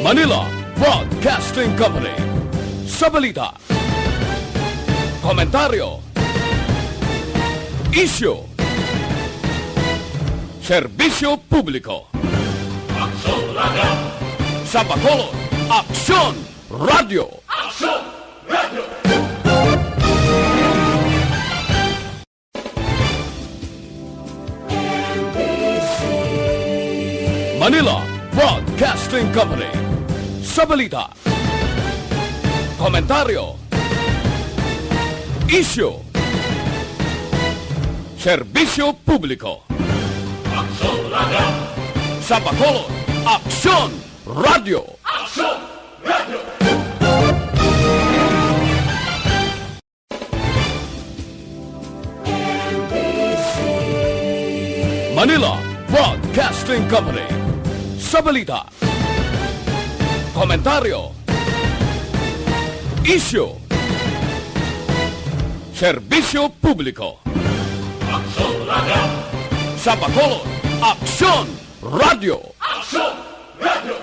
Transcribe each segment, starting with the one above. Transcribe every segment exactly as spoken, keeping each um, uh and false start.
Manila Broadcasting Company. Sa balita, komentaryo, isyu, serbisyo publiko. Aksyon Radio. Sa Bacolod, Aksyon Radio. Aksyon Radio. Manila Broadcasting Company. Sa balita, komentaryo, isyu, serbisyo publiko. Aksyon Radio. Sa Bacolod, Aksyon Radio. Aksyon Radio. Manila Broadcasting Company. Sa balita, komentaryo, isyu, serbisyo publiko. Aksyon Radio. Sa Bacolod, Aksyon Radio. Aksyon Radio.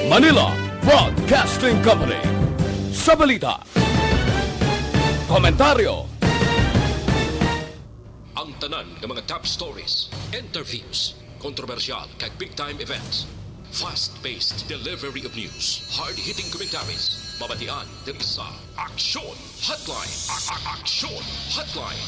Manila Broadcasting Company. Sa balita, komentaryo, ang tanan nga mga top stories, interviews, kontrobersyal kag big time events. Fast-paced delivery of news, hard-hitting commentaries, mabatian diri sa Aksyon Hotline. A- a- Aksyon Hotline.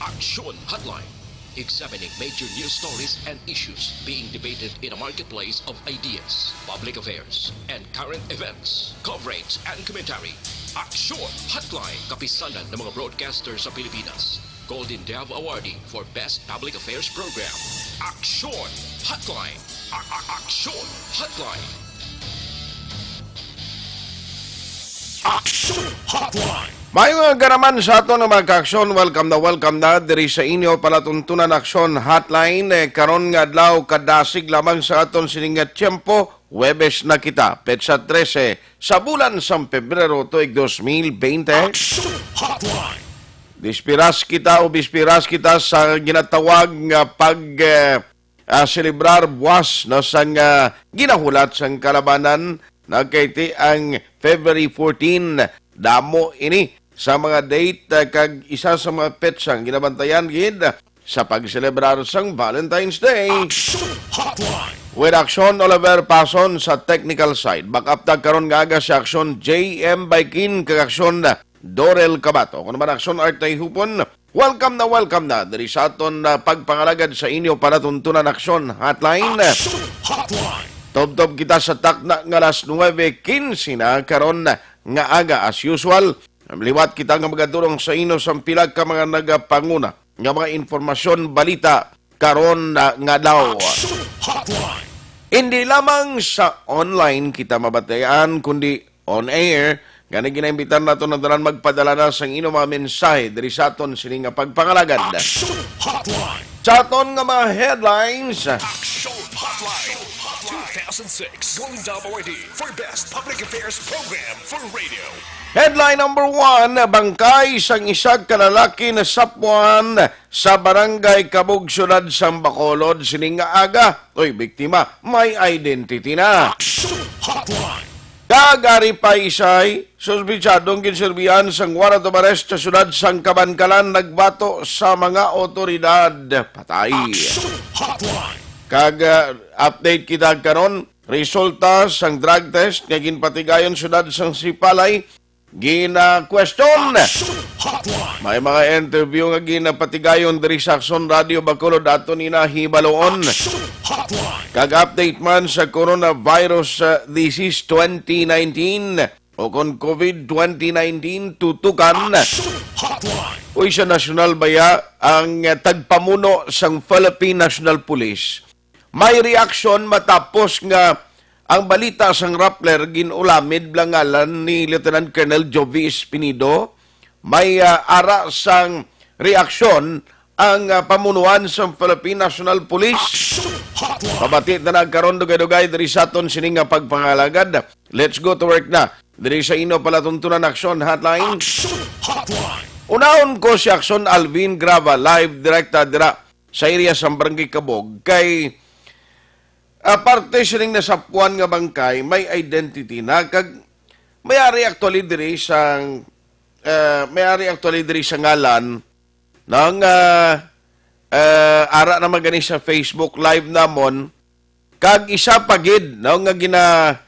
Aksyon Hotline. Examining major news stories and issues being debated in a marketplace of ideas, public affairs, and current events. Coverage and commentary. Aksyon Hotline. Kapisanan ng mga broadcaster sa Pilipinas. Golden Dove Awardee for Best Public Affairs Program. Aksyon Hotline. A- a- Aksyon Hotline. Aksyon Hotline. Maayong aga naman sa aton nga mga kaaksyon. Welcome na welcome na diri sa inyo palatuntunan Aksyon Hotline. Eh, karon nga adlaw, kadasig lamang sa aton sining nga tiyempo, Huwebes na kita, petsa trese sa bulan sang Pebrero tuig dos mil bente. Aksyon Hotline. Dispiras kita o bispiras kita sa ginatawag nga pag, eh, ah, selebrar buwas, no, sang, ah, ginahulat sang kalabanan, na kay ti ang February fourteen. Damo ini sa mga date, ah, kag isa sa mga petsa nga ginabantayan gid sa pagselebrar sang Valentine's Day. Aksyon Hotline. With Aksyon Oliver Pason sa technical side. Back up ta karon nga aga si Aksyon J M Baikin kag Aksyon Dorel Cabato. Kung naman Aksyon Arte Hupon, welcome na welcome na diri sa aton, ah, pagpangalagad sa inyo palatuntunan Aksyon Hotline. Aksyon Hotline. Tubtob kita sa takna nga alas nuebe quince na karon nga aga as usual. Liwat kita nga magadulong sa inyo sa pila ka mga nagapanguna nga mga impormasyon, balita karon na nga adlaw. Aksyon Hotline. Hindi lamang sa online kita mabatian, kundi on air. Gani, ginaimbitar nato ang tanan magpadala na sang inyong mga mensahe diri sa aton sini nga pagpangalagad. Aksyon Hotline. Sa aton nga mga headlines. Aksyon Hotline. Two thousand six Golden Dove Awardee for Best Public Affairs Program for Radio. Headline number one, bangkay sang isa ka lalaki nasapuan sa Barangay Kabug, Syudad sang Bacolod, sining nga aga. Oy, biktima, may identity na. Aksyon Hotline. Kag ari pa isay, suspitsadong ginserbihan sang warrant of arrest sa syudad sang Kabankalan, nagbato sa mga otoridad. Patay. Aksyon Hotline. Kag, ah, update kita karon, resulta sang drug test nga ginpatigayon syudad sang Sipalay, gina-question. Aksyon Hotline. May mga interview nga ginapatigayon diri sa Aksyon Radio Bacolod, ato ni na hibaluon. Aksyon Hotline. Kag update man sa coronavirus, uh, disease twenty nineteen o kon COVID twenty nineteen tutukan. Aksyon Hotline. Uy, sa nasyonal baya ang, uh, tagpamuno sang Philippine National Police may reaksyon matapos nga ang balita sang Rappler gin-ulamid blangalan ni Lieutenant Colonel Jovi Espinido. May, ah, ara sang reaksyon ang, ah, pamunuan sang Philippine National Police. Action Hotline. Pabati na nagkaron dugay-dugay diri sa aton sini nga pagpangalagad. Let's go to work na. Diri sa inyo palatuntunan, Aksyon Hotline. Action Hotline. Unahon ko si Aksyon Alvin Graba, live direkta dira sa area sa Barangay Kabog. Kay, ah, parte sining nasapuan nga bangkay, may identity na. Kag may ari actually diri sa, ah, may ari actually diri sa ngalan. Nang, ah, ah, ara naman gani sa Facebook Live namon, kag isa pa gid, no, nga gina-,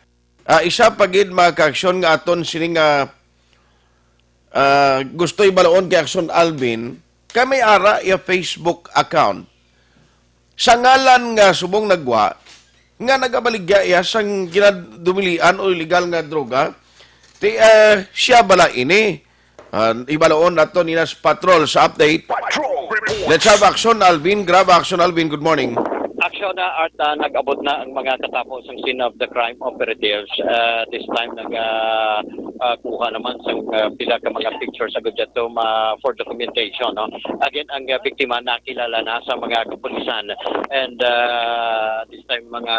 ah, isa pa gid, mga ka-aksyon, nga aton sini nga, ah, gusto ibalon kay Aksyon Alvin, kay may ara iya Facebook account. Sa ngalan nga subong nagwa, nga nagabaligya iya sang ginadumilian o illegal nga droga, ti, ah, siya bala ini? Ah, ibalon nato ni Nas Patrol sa update. Patrol Report. Let's have Action Alvin. Grab Action Alvin. Good morning. Action na, Art, ah, nag-abot na ang mga katapo sang scene of the crime operatives. Ah, this time, nag, ah, ah, kuha naman sang, ah, pila ka mga pictures sa gudyato ma-, for documentation, no? Again, ang, ah, biktima nakilala na sa mga kapulisan. And, ah, this time, mga,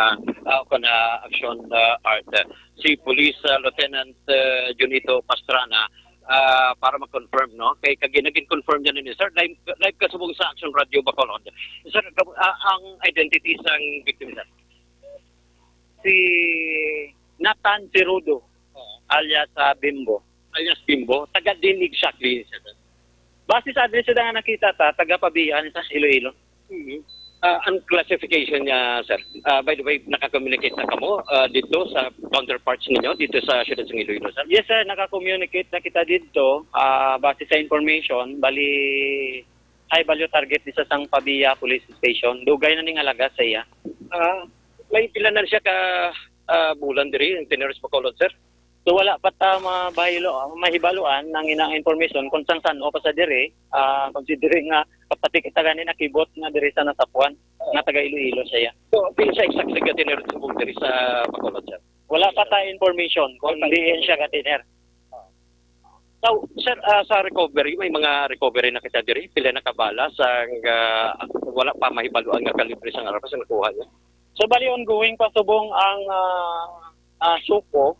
ah, kana action, ah, Art, si Police, ah, Lieutenant, ah, Junito Pastrana, ah, para ma-confirm, no? Kay kag nagin-confirm yan ni sir. Live, live ka subong sa Action Radio Bacolod. Sir, kab-, ah, ang identity sang victim, sir? Si Nathan Cerudo, alias, ah, Bimbo. Alias Bimbo. Taga din exactly, sir? Base sa address na nakita ta, taga Pavia ni sa Iloilo. Mhm. Ah, ang classification niya, sir? Ah, by the way, naka-communicate na kamo, ah, dito sa counterparts ninyo, dito sa siyudad sa Iloilo, sir? Yes, sir. Naka-communicate na kita dito. Ah, base sa information, bali, high value target ni sa sang Pavia Police Station. Dugay na ning alaga sa iya. Ah, may pila na siya ka, ah, bulan diri, ang Teneros Bacolod, sir? So, wala pa ta mabahilo-, mahibaluan ang inang information kung sang san-o pa sa diri, ah, considering nga kapati kita gani nakibot nga diri sa nasapuan, nga taga Iloilo siya. So, pila siya exactly ka tener subong diri sa Bacolod, sir? Wala pa ta information kung diin siya ka tener. So, sir, ah, sa recovery, may mga recovery na kita diri? Pila na ka bala sa, ah, wala pa mahibaluan nga kalibre sang armas ang nakuha niya? So, bali, ongoing pa subong ang, ah, ah, suko.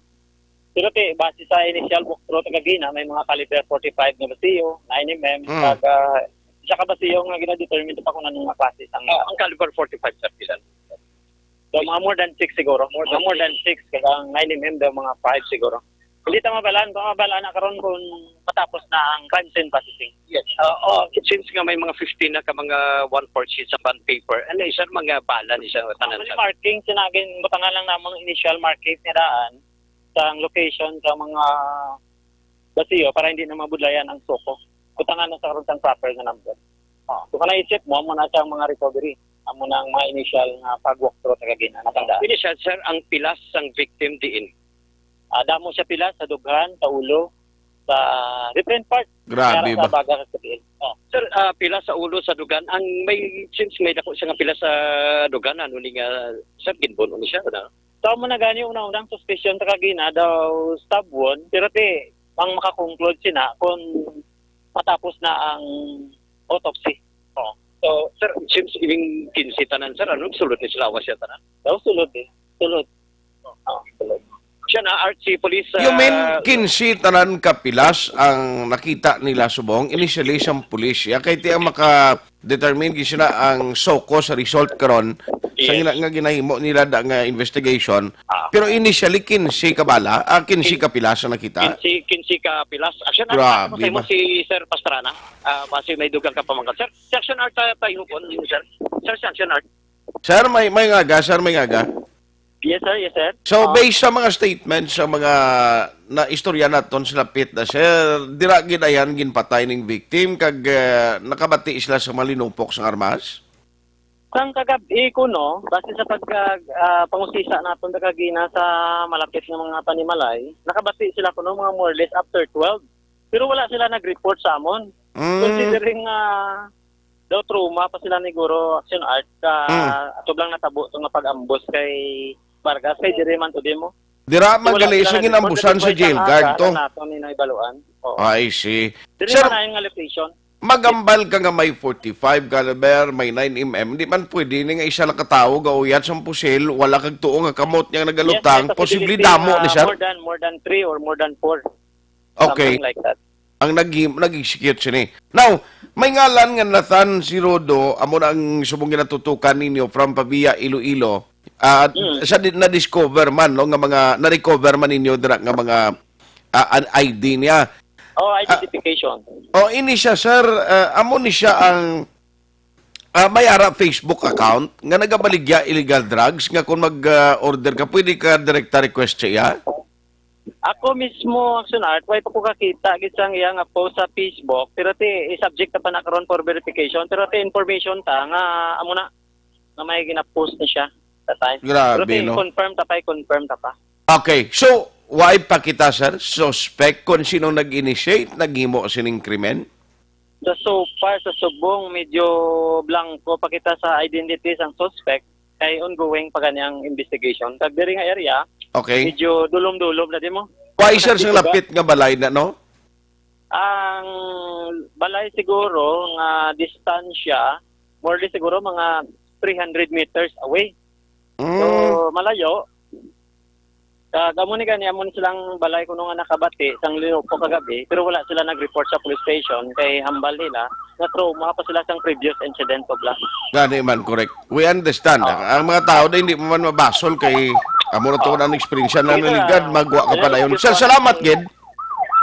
Pero ti, base sa initial walkthrough ta kagina, may mga caliber forty-five nga basiyo, nine M M, Mm. kag, ah, isa ka basiyo nga gina-determine pa kung anong klase sang Ah, ang caliber forty-five, sir, pila? So, mga more than six siguro. More Mga than more six. than six, kag ang nine M M daw, mga five siguro. Hindi ta mabalaan, baka mabalaan na karon kung matapos na ang crime scene processing. Yes. Ah, oh, it seems nga may mga fifteen na ka mga one fourth sheets sa bond paper. Ano, sir, mga bala ni siya, tanan, Actually, sir? Marking, sinagin, butangan lang namang initial marking nga daan sa location sa mga basiyo para hindi na mabudlayan ang suko. Butangan na sa karon sang proper nga number. Ah, so, kung naisip mo, amo na siya ang mga recovery. Amo na ang mga initial nga pag-walkthrough sa kagina, natandaan. Initial, sir, ang pilas sang victim diin? Ah, damo siya pilas sa dughan, sa ulo, sa different part. Grabe Kaya sa ba? baga sa tiil. Oh. Sir, ah, pilas sa ulo, sa dughan. Ang may, since may dako siya nga pilas sa dughan, ano ni nga, sir, ginbun-o ni siya, ano? So, amo na gani, una-unang suspicion sa kagina daw stab wound, pero ti, ang makakonclude sina kung matapos na ang autopsy. Oh. So, sir, since ining kinse tanan, sir, ano, sulod ni sila, lawas siya tanan? Daw sulod eh. Sulod. Oh, sulod. Siya na, Art, si Police, You mean, ah, kinse tanan ka pilas ang nakita nila subong? Initially, sang pulis siya. Kay ti ang maka-determine gid sila ang suko sa result karon sa Yes. gina-, nga ginahimo nila da nga investigation. Ah. Pero initially, kinse ka bala, ah, kinse ka pilas ang nakita? Kinse, kinse ka pilas. Action Art, Grabe masay mo ba? si Sir Pastrana. Ah, basi may dugang ka pamangkot. Sir, si Action Art, ah, tayo po, sir. Sir, si Action Art. Sir, may, may ngaga, sir, may ngaga. Yes, sir. Yes, sir. So, Ah. based sa mga statements sa mga naistorya naton sa lapit na, sir, dira gid ayan ginpatay ning victim kag, eh, nakabati sila sa malinupok sang armas? Sang kagab-i ko, no, base sa pag, ah, ah, pangusisa naton sa kagina sa malapit nga mga panimalay, nakabati sila kuno mga more or less after twelve. Pero wala sila nag-report sa amon. Mm. Considering nga daw trauma pa sila ni Guro Action Art sa Mm. atubang natabo sa nga pag-ambush kay Vargas, kay diri man to dimo. Dira So, wala magali sila sa nag-report. ginambusan sa Report jail lang guard ata to. nato ni naibaluan. Oo. I see. Diri Sir, man na yung nga location. Magambal ka nga may forty-five caliber, may nine M M, di man pwede ni nga isa lang ka tawo gauyat sang pusil, wala kag tuo nga kamot niya Yes, nagalutang, may posible possibility damo nga ni sir. More than, more than three or more than four. Okay, Something like that. ang nag nag-execute sini. Now, may ngalan nga Nathan si Rodo, amo na ang subong ginatutukan ninyo from Pavia, Iloilo. Ah, Mm. sa di- na-discover man, no, nga mga na-recover man ninyo dira nga mga ah, an I D niya. Oh, identification. O ini siya, sir, ah, amo ni siya ang ah, may ara Facebook account nga nagabaligya illegal drugs nga kung mag-order ka, pwede ka direkta request sa iya? Ako mismo, Action Art, way pa ko kakita gid sang iya nga post sa Facebook, pero ti i-subject ta pa na karon for verification, pero ti information ta nga amo na nga may gina-post na siya that time. Grabe, Pero ti no? Confirm ta pa, i-confirm ta pa. Okay, so why pa kita, sir, suspect kung sino nag-initiate, naghimo sining krimen? So, so far, sa subong, medyo blanco pa kita sa identity sang suspect. Kay ongoing pa gani ang investigation. Kag diri nga area, Okay. Medyo dulom-dulom na di mo. Why, sir, sa Kasi, diba, lapit nga balay na, no? Ang balay siguro nga distansya, more or less siguro mga three hundred meters away. So, Mm. malayo. Kag amo ni gani, amo ni silang balay kuno nga nakabati sang linupo kagabi, pero wala sila nag-report sa police station kay hambal nila nga trauma pa sila sang previous incident of last. Gani man, correct. We understand. Oo. Ang mga tao na hindi mo man mabasol kay amo na to ang eksperyensya na Sige, sir, naligad, ah, magwa ka yes, padayon. yes, Sir, sir. salamat gid.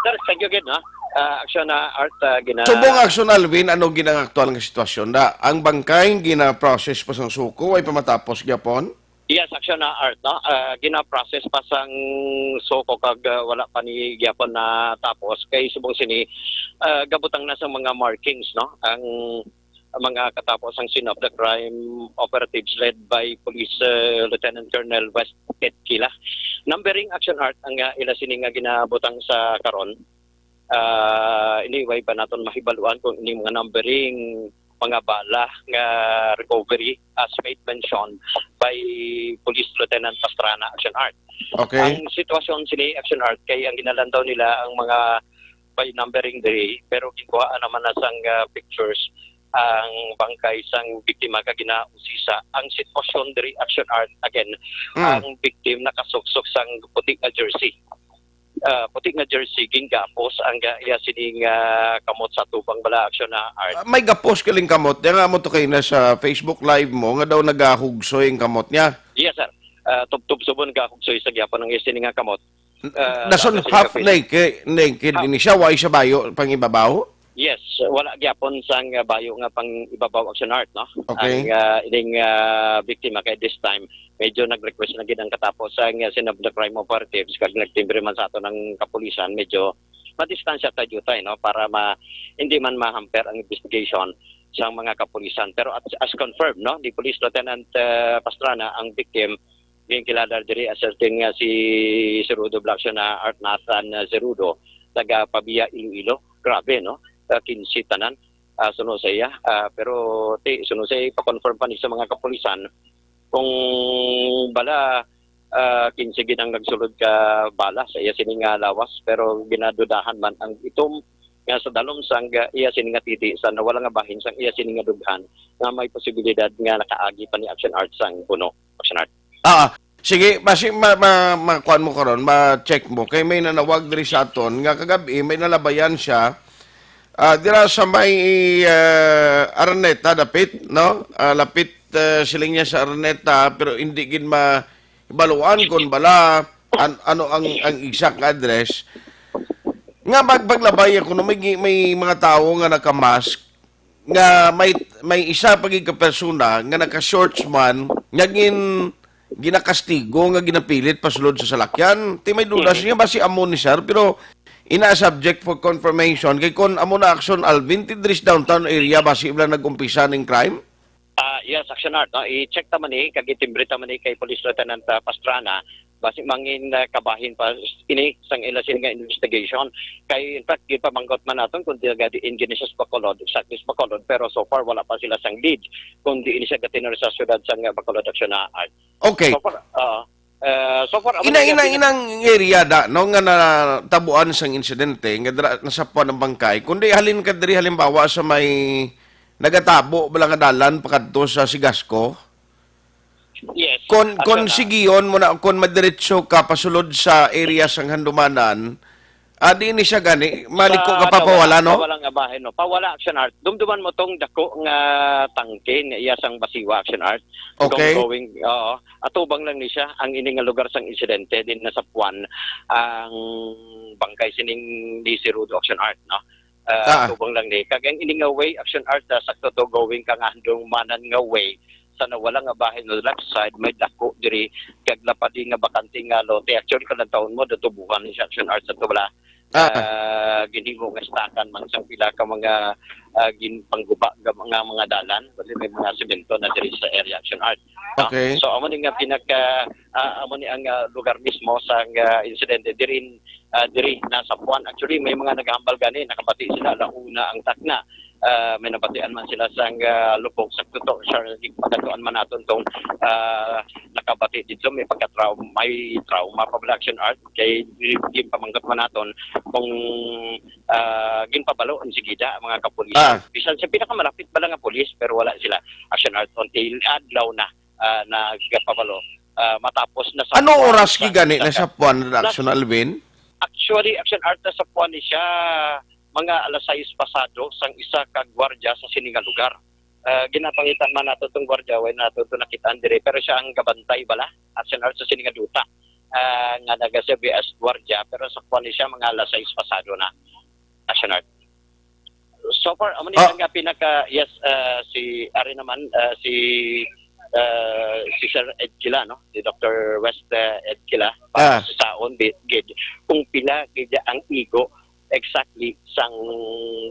Sir, thank you gid, no? Ah, action na art, ah, gina- Subong, Action Alvin, ano gid ang aktual nga sitwasyon na? Ang bangkay ginapro-process pa sang SOCO, way pa matapos gyapon? Yes, action na art, no? Ah, gina-process pa sang SOCO kag, ah, wala pa ni gyapon na tapos kay subong sini, ah, gabutang na sa mga markings, no? Ang mga katapo sang scene of the crime operatives led by Police, ah, Lieutenant Colonel West Edkila. Numbering, action art, ang, ah, ila sini nga ginabutang sa karon. Ah, ini way pa naton mahibaluan kung ini mga numbering, mga bala nga recovery as made mention by Police Lieutenant Pastrana, action art. Okay. Ang sitwasyon sini, action art, kay ang ginalantaw nila ang mga by numbering diri, pero ginkuhaan naman na sang, ah, pictures ang bangkay sang biktima kag ginausisa. Ang sitwasyon diri, action art, again, Mm. ang victim nakasuksok sang puti nga jersey. Ah, puti nga jersey, ginggapos ang, ah, iya sining, ah, kamot sa tubang bala, action na art. Ah, may gapos kiling kamot. Diyan nga mo to kayo na sa Facebook Live mo, nga daw nagahugsoy ang kamot niya. Yes, sir. Ah, tubtob subong gahugsoy sa gyapon ang iya sining nga kamot. Ah, Dason sa- sa- half naked, naked Ah. ini siya, way sa bayo, pangibabaw? Yes, wala gyapon sang, ah, bayo nga pang ibabaw, action art, no? Okay. Ang, ah, ining, ah, biktima kay this time, medyo nag-request na gid ang katapo sa, ah, scene of the crime operatives kag nagtimbre man sa aton ang kapulisan, medyo madistansya ta diutay, no, para ma-, hindi man ma-hamper ang investigation sa mga kapulisan. Pero as, as confirmed, no, ni Police Lieutenant, ah, Pastrana, ang victim, ginkilala diri as certain nga si Cerudo Blackson na Art Nathan, ah, Cerudo, taga Pavia, Iloilo. Grabe, no? Ah, kinse tanan, ah, suno sa iya. Ah, pero ti, suno sa iya, ipa-confirm pa ni sa mga kapulisan kung bala, ah, kinse gid ang nagsulod ka bala sa iya sini nga lawas, pero ginadudahan man ang itom nga sa dalom sang, ah, iya sini nga titi sa nawala nga bahin sang iya sini nga dughan nga may posibilidad nga nakaagi pa ni action art sang buno. Action art. Ah, sige, basi ma, ma, ma kuan mo karon, ma-check mo kay may nanawag diri sa aton nga kagabi may nalabayan siya. Ah, dira sa may, ah, Araneta dapit, no? Ah, lapit, ah, siling niya sa Araneta, pero hindi gid mabaluan kung bala an, ano ang ang exact address. Nga magpaglabay ako no may gi- may mga tawo nga naka-mask nga may may isa pa gid ka persona nga naka-shorts man nga gin ginakastigo nga ginapilit pasulod sa salakyan. Ti may duda siya ba si amo ni sir, pero ina subject for confirmation kay kon amo na action Alvin ti diri sa downtown area ba si ibla nag-umpisa ning crime? Ah, yes, action art, no? I-check ta man ni, kag itimbre ta man ni kay Police Lieutenant, ah, Pastrana, basi mangin, ah, kabahin pa ini sang ila sini nga investigation. Kay in fact, gipamangkot man naton kung diin gini siya sa Bacolod, exactly sa Bacolod, pero so far wala pa sila sang lead kung diin siya gatinor sa syudad sang, ah, Bacolod, action art. Okay. So far, ah, Uh, so far, ina ina inang area da no nga natabuan sang insidente nga dira nasapuan ang bangkay, kundi halin ka diri halimbawa sa may nagatabo bala nga dalan pakadto sa Sigasco. Yes. Kon kon sigiyon mo na, kon madiretso ka pasulod sa area sang Handumanan, ah, di ni siya gani maliko ka papawala, no? Pawala nga bahin, no? Pawala, Action Art. Dumduman mo tong dako nga tangke nga iya sang basiwa, Action Art. Okay. Going, oo. Atubang lang ni siya ang ini nga lugar sang insidente din nasapuan ang bangkay sining D C Rudo, Action Art, no? Ah, ah, atubang lang ni. Kag ang ini nga way, Action Art, ah, sakto to going ka nga Handumanan nga way. Sa nawala nga bahin no left side, may dako diri kag lapadi nga bakante nga lote. Actually, kalantawon mo, natubuhan ni siya, Action Art, sa tubla. Ah. Ah, ginhimo nga stakan man sang pila ka mga, ah, ginpangguba nga mga, mga dalan. Bali, may mga semento na diri sa area, Action Art. No? Okay. So, amo ni nga pinaka, ah, amo ni ang, ah, lugar mismo sa, ah, insidente. Diri, ah, diri na sa Puan. Actually, may mga naghambal gani, nakabati sila, launa ang takna. Ah, may nabatian man sila sang, ah, lupok sa tuto, sa pagkatuan man naton tong, ah, nakabati dito, may pagka-trauma, may trauma pa bala, Action Art, kay ginpamangkot man naton kung, ah, ginpabalo ang sigida ang mga kapulisan. Ah. Bisan sa pinakamalapit bala nga pulis, pero wala sila, Action Art, until adlaw na, ah, nagpabalo, ah, matapos na sa Ano Puan oras sa gigani na isa sa Puan, Action Alvin? Actually, Action Art, na sa Puan ni siya mga alas sais pasado sang isa ka gwardiya sa sini nga lugar. Ah, ginapangita man nato tong gwardiya, way nato to nakitaan dire, pero siya ang gabantay bala, Action Art, sa sini nga duta, ah, nga nagaserbi as gwardiya, pero sa Puan ni siya mga alas sais pasado na, Action Art. So far, amo ni Ah. ang pinaka, yes, ah, si, ari naman, ah, si, ah, si Sir Ed Kila, no? Si Doctor West, ah, Ed Kila, para Ah. sa saon, bi-, gid, kung pila gid ang igo exactly sang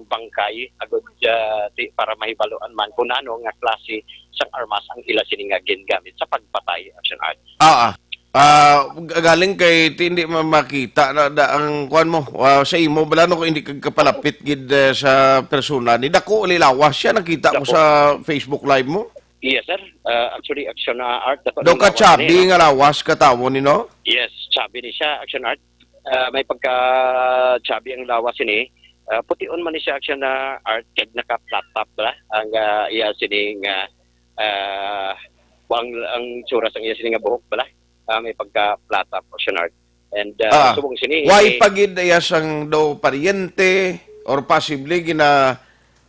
bangkay, agud, ah, di, para mahibaluan man kung ano nga klase sang armas ang ila sini nga gingamit sa pagpatay, Action Art. Ah, ah. Ah, g-, galing kay ti-, hindi ma-, makita na, da, ang kuwan mo, ah, sa imo, bala, no, kung hindi ka kapalapit gid, eh, sa persona ni, dako ni lawas siya, nakita ko Dako. sa Facebook Live mo. Yes, sir. Ah, actually, Action, ah, Art, dako Do ni ka lawas chabi ni, no? nga lawas ka tawo ni, no? Yes, chabi ni siya, Action Art. Ah, may pagka chabi ang lawas ini. Ah, pution man ni siya, Action, ah, Art, kag naka-flat top, bala, ang, ah, iya sini nga, ah, ang, ang tsura sang iya sini nga buhok, bala. Ah, may pagka-flat top, Action Art. And, ah, Ah, subong sini, why eh, pa gid iya sang daw paryente or possibly gina-,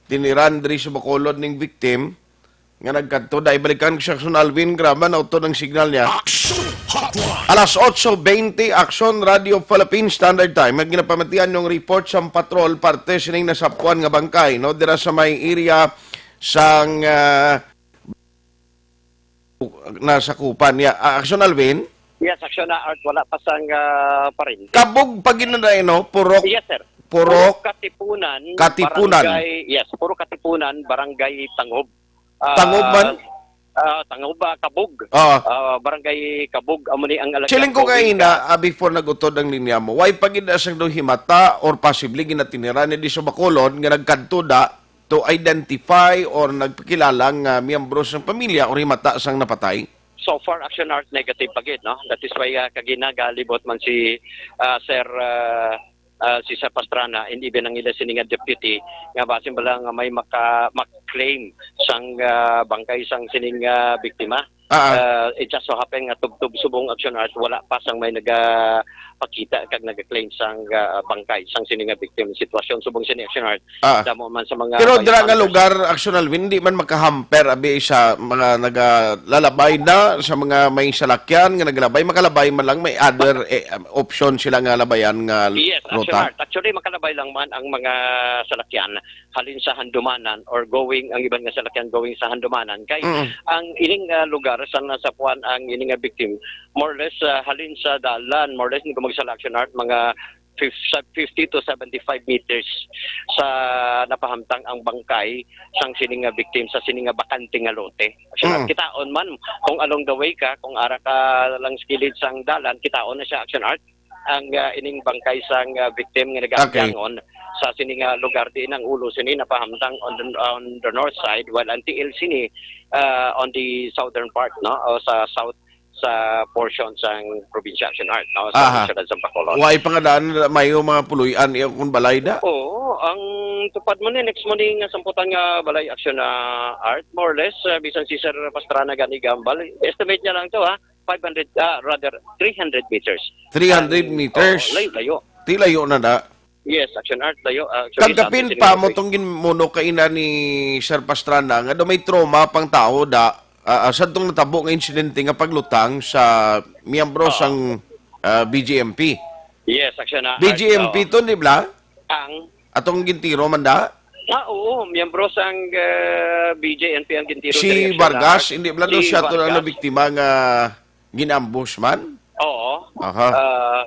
tiniran diri sa Bacolod ning victim nga nagkadto? Dai balikan ko si Action Alvin, grabe, nautod ang signal niya. Action Hotline. Alas otso bente, Action Radio Philippines Standard Time. Ang ginapamatian yung report sa patrol parte sining nasapuan nga bangkay, no? Dira sa may area sang, ah, nasakupan niya. Ah, Action Alvin? Yes, Action, ah, Art, wala pa sang, ah, paryente. Kabog pa gid na, no? Purok. Yes, sir. Purok. Purok Katipunan, Katipunan. Barangay, yes, Purok Katipunan, Barangay Tangob. Ah, Tangob man? Ah, Tangob, ah, Kabog. Oo. Ah, Barangay Kabog, amo ni ang alagyan Siling ko ko kaina, ah, before nag-utod ang linya mo, why pa gid asang daw himata or possibly ginatiniran ni di sa Bacolod nga nagkadto da to identify or nagpakilala nga miyembro sang pamilya or himata sang napatay? So far, Action Art, negative pa gid, no? That is why, ah, kagina galibot man si, ah, Sir, ah, ah, si Sir Pastrana and even ang ila sini nga deputy nga basin bala nga may maka-, mak-claim sang, ah, bangkay sang sining, ah, biktima. Ah, ah. Ah, it just so happen nga tubtob subong, Action Art, wala pa sang may nagapakita kag nag-claim sang, ah, bangkay sang sini nga victim. Sitwasyon subong sini, Action Art, Ah. damo man sa mga Pero dira nga firefighters. lugar, Action Alvin, hindi man makahamper abi sa mga nagalalabay na, sa mga may salakyan nga nagalabay, makalabay man lang, may other, eh, um, option sila nga labayan nga Yes, Action ruta. Art. Actually, makalabay lang man ang mga salakyan halin sa Handumanan or going, ang iban nga salakyan going sa Handumanan. Kay Mm. ang ining, ah, lugar sa nasapuan ang ining nga victim, more or less, ah, halin sa dalan, more or less, hindi ko magsala, Action Art, mga fif-, sa fifty to seventy-five meters sa napahamtang ang bangkay sang sini nga victim sa sini nga bakante nga lote. Action Art, Mm. kitaon man kung along the way ka, kung ara ka lang sa kilid sang dalan, kitaon na siya, Action Art. Ang, ah, ining bangkay sang, ah, victim nga Okay. nagaagyangon sa sini nga lugar, diin ang ulo sini napahamtang on the, on the north side, while ang tiil sini, ah, on the southern part, no, o sa south sa portion sang probinsya, Action Art, no, sa Aha. Syudad sang Bacolod. Way pa nga daan na may mga puloy-an iya kung balay da? Oo, ang tupad mo ni, next mo ni nga samputan nga balay, Action, ah, Art, more or less, ah, bisan si Sir Pastrana gani gambal, estimate niya lang to, ha, five hundred, ah, rather, three hundred meters. Three hundred Ang, meters? Oo, layo-layo. Ti layo na da. Yes, Action Art, layo. Ah, actually, Kagkapin sa pa mo Ateneo. Tong ginmuno kaina ni Sir Pastrana nga daw may trauma pang tao da, ah, ah, sa tong natabo nga insidente nga paglutang sa miyembro Oo. sang, ah, B G M P. Yes, Action Art, B G M P oo. To, di ba? Ang Atong gintiro man da? Ah, oo, miyembro sang, ah, B J N P ang gintiro Si diri, Action Vargas, Art. Hindi ba daw Si siya to ang Vargas. Nabiktima nga gin-ambush man? Oo. Aha. Ah,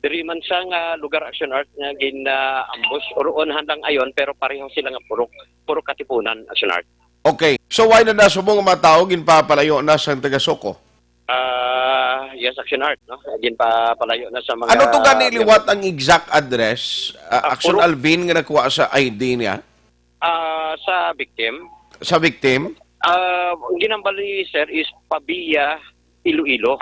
diri man sa nga lugar, Action Art, nga gin-ambush. Uroon handang ayon, pero pareho sila nga purok. Purok Katipunan, Action Art. Okay. So, why na da subong ang mga tao ginpapalayo na sa taga Soco? Ah, yes, Action Art, no? Ginpapalayo na sa mga Ano to gani miyembro. Liwat ang exact address, ah, Ah, Action puro Alvin, nga nakuha sa I D niya? Ah, sa victim? Sa victim? Ah, ang ginambal ni sir is Pavia, Iloilo.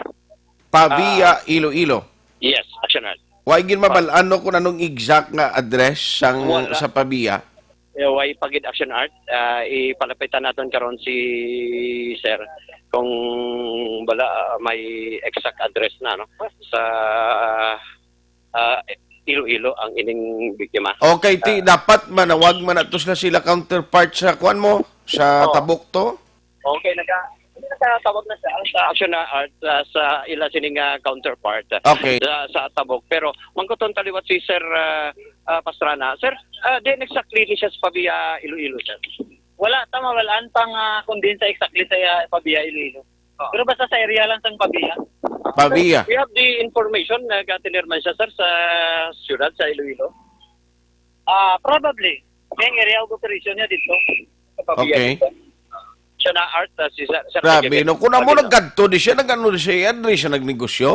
Pavia, Ah. Iloilo. Yes, Action Art. Wa gid mabalaan, no, kung anong exact nga address sang, Wala. Sa Pavia? Eh, way pa gid, Action Art. Ah, ipalapitan naton karon si sir kung bala, ah, may exact address na, no, sa, ah, Iloilo ang ining biktima. Okay, ti, Ah. Dapat manawag man nato sa sila counterpart sa kuan mo, sa Oo. Tabuk to? Okay, naka-, nakatawag na siya sa Action Art, ah, sa ila sining, ah, counterpart, ah, Okay. sa, sa Tabuk. Pero mangkuton ta liwat si Sir, ah, ah, Pastrana. Sir, ah, diin exactly ni siya sa Pavia, Iloilo, sir? Wala ta mabalaan pang, ah, kung diin sa exactly sa, ah, Pavia, Iloilo. Oo. Pero basta sa area lang sang Pavia. Pavia. We have the information na gatiner man siya, sir, sa siyudad, sa Iloilo. Ah, probably. May area of operation niya dito. Sa Pavia Okay. dito. Siya na art, ah, si Sir, Sir Grabe, Kevin. No? Kung amo Pavia. Nagkadto, di siya nag-ano, di siya, di siya nagnegosyo?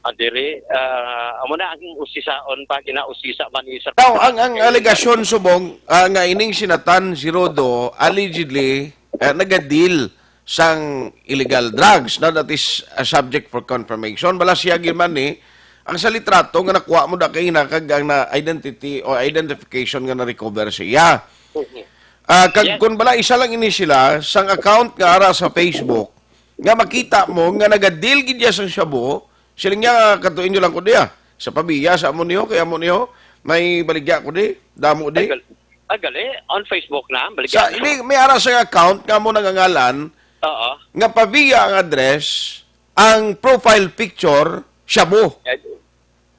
Ah, diri, ah, amo na ang usisaon pa, ginausisa man ni Sir Now, ang, ang Kevin. Alegasyon subong, ah, nga ining si Nathan, si Rodo, allegedly, eh, nagadeal sang illegal drugs. Now, that is a subject for confirmation. Bala siya gyud man ni, ang sa litrato nga nakuha mo da kay na, kag ang na identity o identification nga na-recover siya. Mhm. Ah, kag Yes. Kung bala, isa lang ini sila sang account nga ara sa Facebook, nga makita mo nga nagadeal gid siya sa shabu, siling niya, "Kadtuin niyo lang ko diya. Sa Pavia, sa amo niyo, kay amo niyo, may baligya ko di, damo di." Ay, gal-, ah, gali, on Facebook na, baligya Sa, na. Ini, may ara sa account nga mo nangangalan, Oo. Nga Pavia ang address, ang profile picture, shabu. Yes.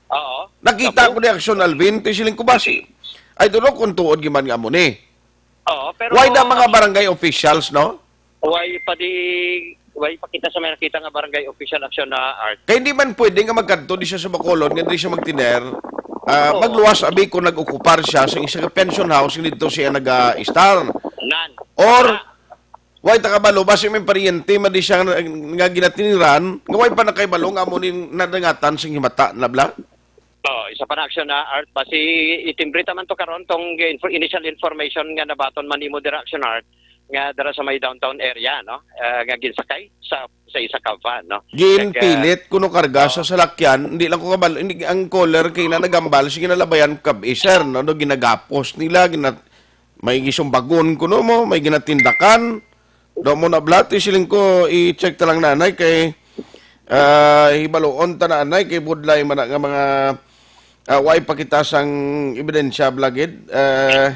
Oo. Nakita Shabu. Ko ni Action Alvin, ti siling ko ba si, I don't know kung tuod giman nga mo ni. Oo, pero Why na mga barangay officials, no? Why pa di, why pa kita sa may nakita nga barangay official, Action Art? Kay hindi man pwede nga magkadto di siya sa Bacolod, nga di siya magtiner, ah, Oo. Magluwas abi kung nag-okupar siya sa isa ka pension house nga didto siya nag-istar. Nan. Or, Ah. Way ta kabalo, basi may paryente man di siya nga, nga ginatiniran, nga way pa nakahibalo nga amo ni nadangatan sing himata, nabla? Oh, isa pa na, Action Art, basi itimbre ta man to karon tong info-, initial information nga nabaton man nimo dira, Action Art, nga dira sa may downtown area, no? Ah, nga ginsakay sa, sa isa ka van, no? Ginpilit Nag, ah, kuno karga sa oh. Salakyan, hindi lang ko kabalo, hindi, ang caller kay na nagambal, sige, nalabayan ko kab-, eh, sir, no? No, ginagapos nila, gina-, may gisumbagon kuno mo, may ginatindakan. Do mo na blati, siling ko, i-check ta lang, nanay, kay, ah, hibaluon ta, nanay, kay budlay man na nga mga, ah, way pakita sang ebidensya, blagid. Ah,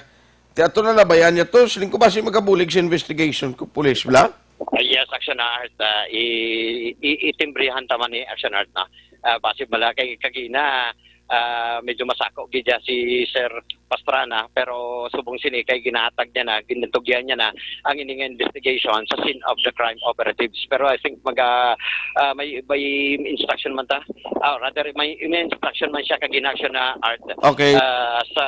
ti ato na labayan niya to, siling ko, basi magabulig sa investigation ko, pulis, bla? Ah, yes, Action Art, ah, i-, i-, itimbrihan ta man ni Action Art na. Ah, basi bala kay kagina, ah, medyo masako gid siya si Sir Pastrana, pero subong sini kay ginahatag niya na, ginatugyan niya na ang ini nga investigation sa scene of the crime operatives. Pero I think maga-, ah, may, may instruction man ta. Ah, rather, may, may instruction man siya kag in-action na Art, Okay. ah, sa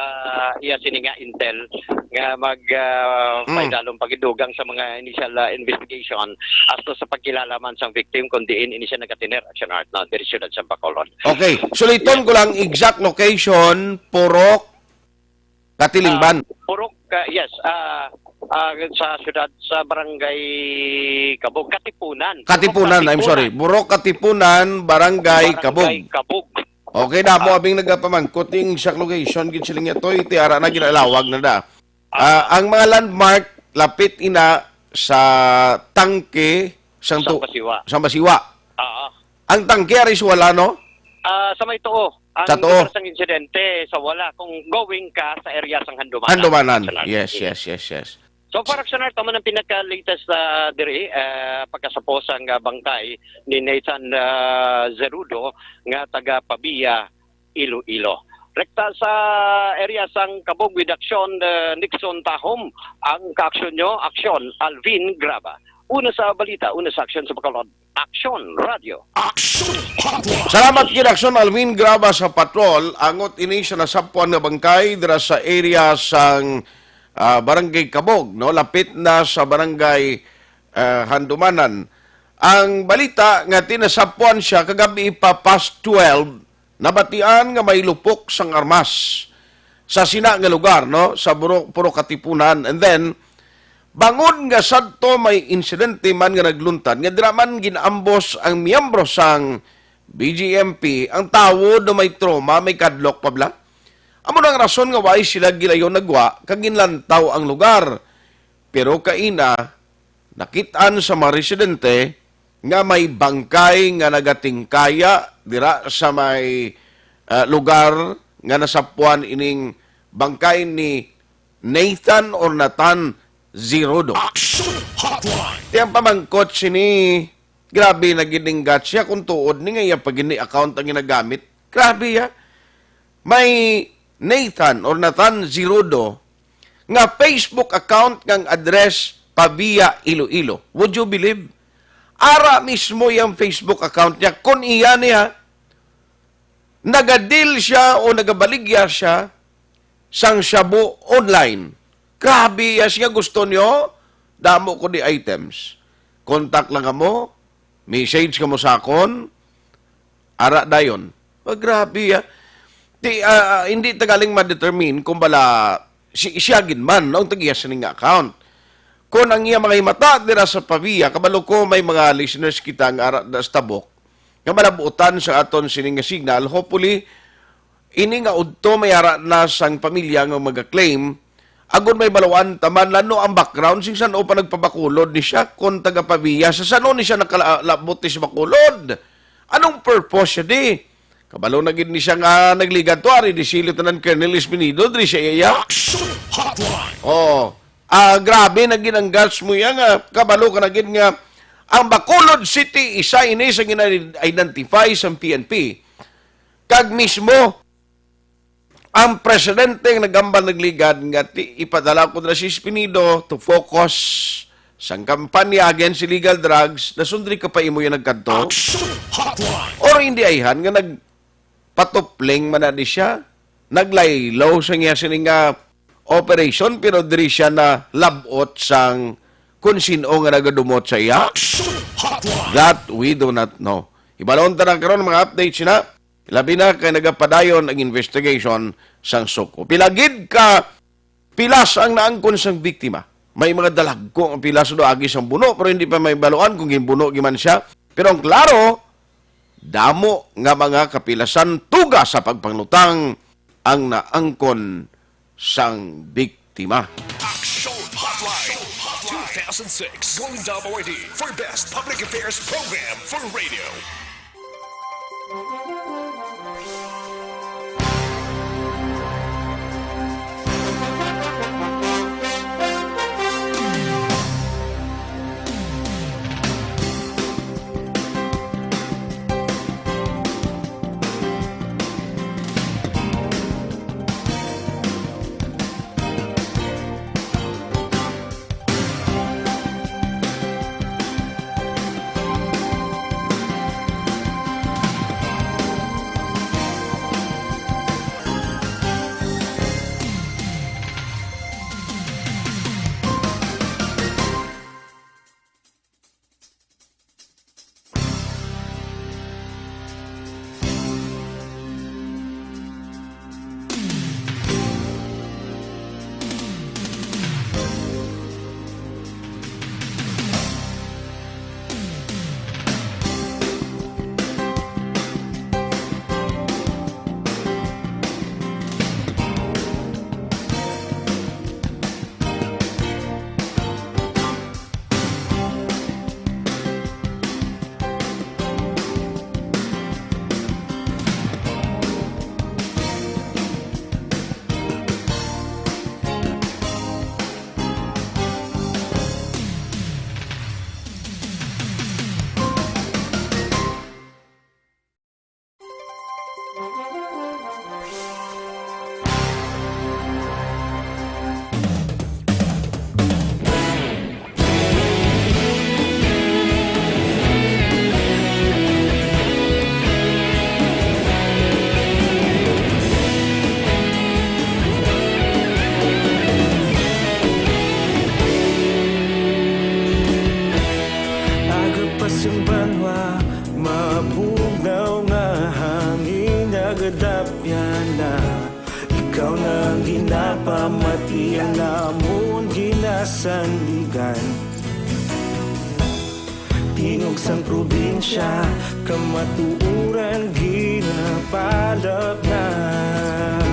iya sini nga intel nga mag, ah, Mm. paidalom pagidugang sa mga initial, ah, investigation asto sa pagkilala man sang victim kung diin ini siya nagatiner, Action Art, no, diri siyudad sa Bacolod. Okay. Suliton ko lang exact location, Purok, Katilingban. Ah, Purok, ah, yes, ah, Ah, sa syudad, sa barangay Kabog, Katipunan. Katipunan, I'm Katipunan. sorry. Burok Katipunan, Barangay Barangay Kabog. Kabog. Okay, damo Ah. abing nagapamangkot ning sa location, gid sila nga to, iti ara na ginalawag na da. Ah. Ah, ang mga landmark, lapit ina sa tangke, sang Sa tu-, Basiwa. Sa Basiwa. Ah. Ang tangke, ari sa wala, no? Ah, sa may tuo. Ang Sa tuo. lugar sang insidente, sa wala. Kung going ka sa area sang Handumanan. Handumanan. Sa Yes, Yes. yes, yes, yes. So, para sa narto man ang pinaka-latest, ah, diri, ah, pagkasapos ang, ah, bangkay ni Nathan, ah, Zerudo nga taga Pavia, Iloilo. Rekta sa area sang Kabog with action, ah, Nixon Tahom. Ang kaaksyon nyo, aksyon, Alvin Graba. Una sa balita, una sa aksyon sa Bacolod. Aksyon Radio. Action Hotline. Salamat gid, Aksyon Alvin Graba sa patrol. Angot ini sa nasapuan nga bangkay dira sa area sang, ah, Barangay Kabog, no? Lapit na sa Barangay, ah, Handumanan. Ang balita nga tinasapuan siya kagabi pa past twelve, nabatian nga may lupok sang armas sa sina nga lugar, no? Sa Buro-, Puro Katipunan. And then, bangon nga sadto may insidente man nga nagluntad, nga dira man ginaambos ang miyembro sang B G M P, ang tawo do may trauma, may kadlok pa bala. Amo na ang rason nga wala sila gilayon nagwa kag ginlantaw ang lugar. Pero kaina, nakit-an sa mga residente nga may bangkay nga nagatingkaya dira sa may, ah, lugar nga nasapuan ining bangkay ni Nathan or Nathan Zirodo. Action Hotline. Ti ang pamangkot sini, grabe na gid ning guts siya kung tuod ni nga iya pa gid ni account ang ginagamit. Grabe ya. May Nathan or Nathan Zirodo nga Facebook account nga ang address Pavia, Iloilo. Would you believe? Ara mismo yang Facebook account niya. Kung iya niya, nagadil siya o nagabaligya siya sang shabu online. Grabe, yes nga gusto nyo, damo ko di items. Contact lang kamo, message kamo sa akon, ara dayon. Ah, grabe, ah. Di, ah, ah, hindi ta galing ma-determine kung bala si, siya gid man, no, ang tagiya sining account. Kung ang iya mga himata dira sa Pavia, kabalo ko may mga listeners kita nga ara da sa tabok, nga malabutan sa aton sining nga signal. Hopefully, ini nga udto may ara na sang pamilya nga mag-claim, agod may baluan ta man lano ang background sing san-o pa nagpabakulod ni siya, kon taga Pavia, sa san-o ni siya nakalabot ni sa Bacolod. Anong purpose siya di? Kabalo na gid ni siya nga nagligad to, ari di sila tanan Colonel Espinido, diri siya iya. Action Hotline. Oh, ah, grabe na gid ang guts mo iya nga kabalo ka na gid nga ang Bacolod City, isa ini sa gina-identify sa P N P. Kag mismo, ang presidente nga nagambal nagligad nga ti-, ipadala ko na si Espinido to focus sang kampanya against illegal drugs, nasundri ka pa imo yung nagkadto? Action Hotline. Or hindi ayhan nga nagpatupling man na di siya, naglaylo sa niya sini nga operation, pero diri siya na labot sang kung sino nga nagadumot sa iya? Action Hotline. That we do not know. Ibalon ta na karon mga updates na. Labi na kay nagapadayon ang investigation sang suko. Pila gid ka pilas ang naangkon sang biktima. May mga dalagko ang pilas do agi sang buno, pero hindi pa may baluan kung ginbuno giman siya. Pero ang klaro, damo nga mga kapilasan tuga sa pagpanglutang ang naangkon sang biktima. Action Hotline two thousand six Golden Dome Awardee for Best Public Affairs Program for Radio. Ikaw na ang ginapamati, ang namon ginasandigan. Tingog sang probinsya, kamatuoran ginapalapnap.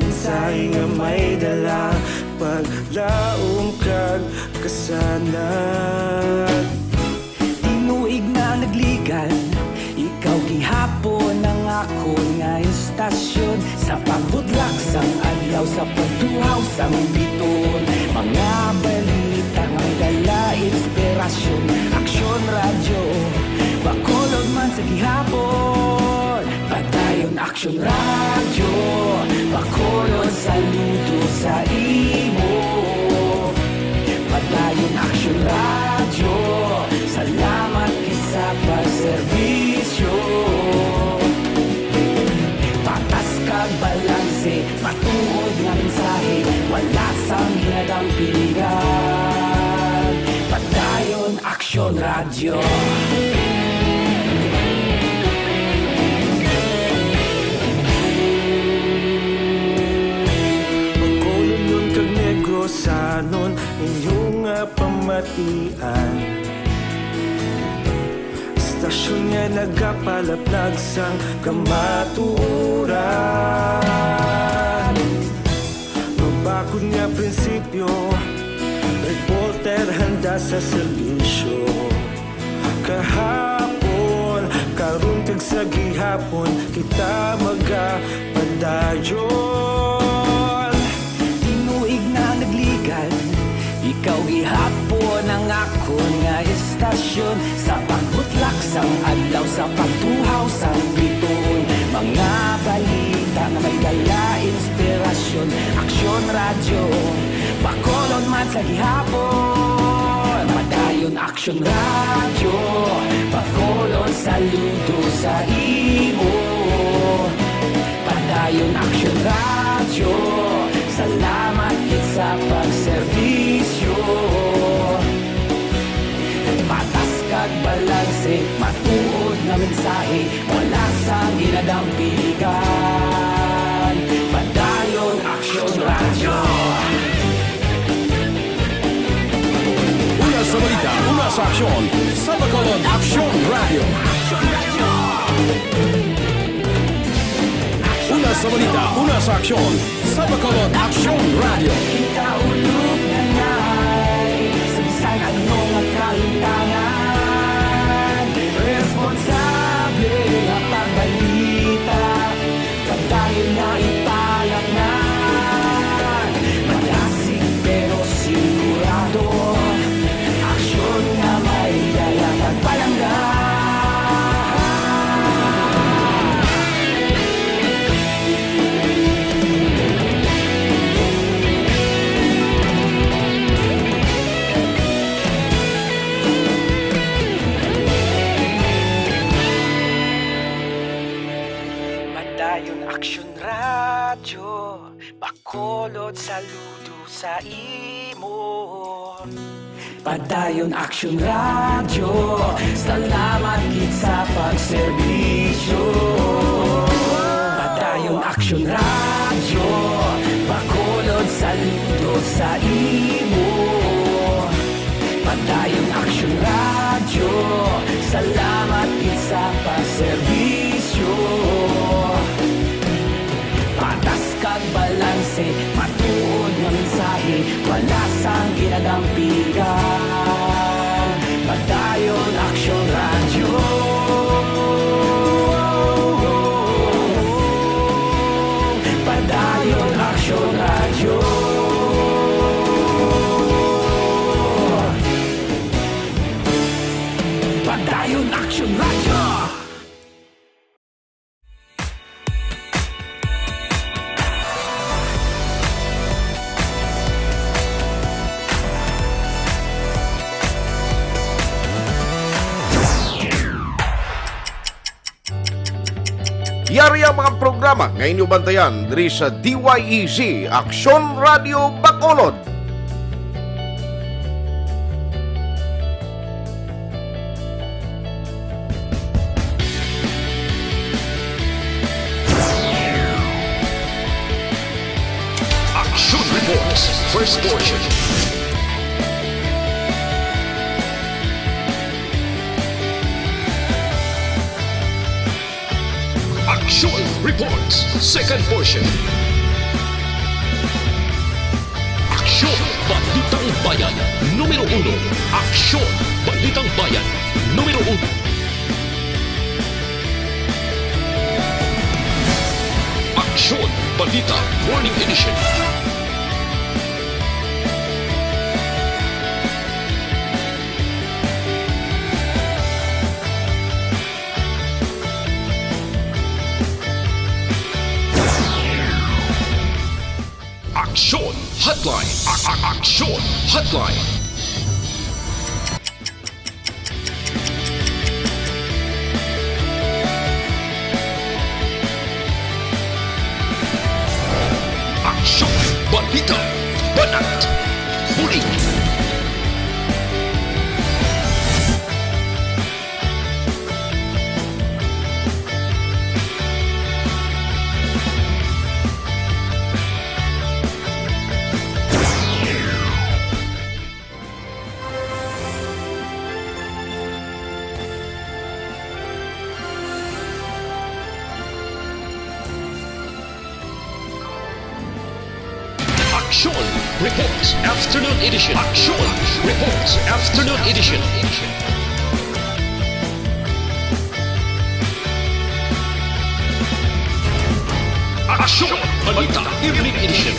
Mensahe nga may dala, paglaom kag kasanag. Tinuig na nagligan, ikaw gihapon ang akon nga istasyon. Sa pagbudlak sang adlaw, sa pagtuhaw sang biton, mga balita nga may dala inspirasyon. Aksyon Radyo, Bacolod man sa gihapon. Padayon Aksyon Radyo, Bacolod, saludo sa imo. Padayon Aksyon Radyo, salamat gid sa pagserbisyo. Patas kag balanse, matuod nga mensahe, wala sang ginadampigan. Padayon Aksyon Radyo. Bacolodnon kag Negrosanon, inyo nga pamatian. Istasyon nga nagapalaplag sang kamatuoran. Mabakod nga prinsipyo, reporter handa sa serbisyo. Kahapon, karon, kag sa gihapon, kita magapadayon. Tinuig na nagligan, ikaw gihapon ang akon nga istasyon. Sa pagbutlak sang adlaw, sa pagtuhaw sang bituon, mga balita nga may dala inspirasyon. Aksyon Radyo, Bacolod man sa gihapon. Padayon Aksyon Radyo, Bacolod, saludo sa imo. Padayon Aksyon Radyo, salamat gid sa pagserbisyo. Patas kag balanse, matuod nga mensahe, wala sang ginadampigan. Padayon Aksyon Radyo. Una sa balita, una sa aksyon, sa Bacolod, Aksyon Radyo. Una sa balita, una sa aksyon, sa Bacolod, Aksyon Radyo. Kita ulog na nay, sa bisan ano nga kalimtangan, responsable nga pagbalita. Padayon nga ipalaknay, madasig pero sigurado, aksyon nga may dala kag palangga. Padayon Aksyon Radyo, Bacolod, saludo sa imo. Padayon Aksyon Radyo, salamat gid sa pagserbisyo. Padayon Aksyon Radyo, Bacolod, saludo sa imo. Padayon Aksyon Radyo, salamat gid sa pagserbisyo. Patas kag balanse, matuod nga mensahe, wala sang ginadampigan. Padayon Aksyon Radyo. Padayon Aksyon Radyo. Padayon Aksyon Radyo. Yari ang mga programa nga inyo bantayan diri sa D Y E Z, Aksyon Radio Bacolod. First portion. Aksyon Reports, second portion. Aksyon, Balitang Bayan, numero uno. Aksyon, Balitang Bayan, numero uno. Aksyon, Balita, Morning Edition. Aksyon Hotline. A- a- Aksyon Hotline. Aksyon, balita, banat, huli. Aksyon Reports Afternoon Edition. Aksyon Reports Afternoon Edition. Aksyon Balita Evening Edition.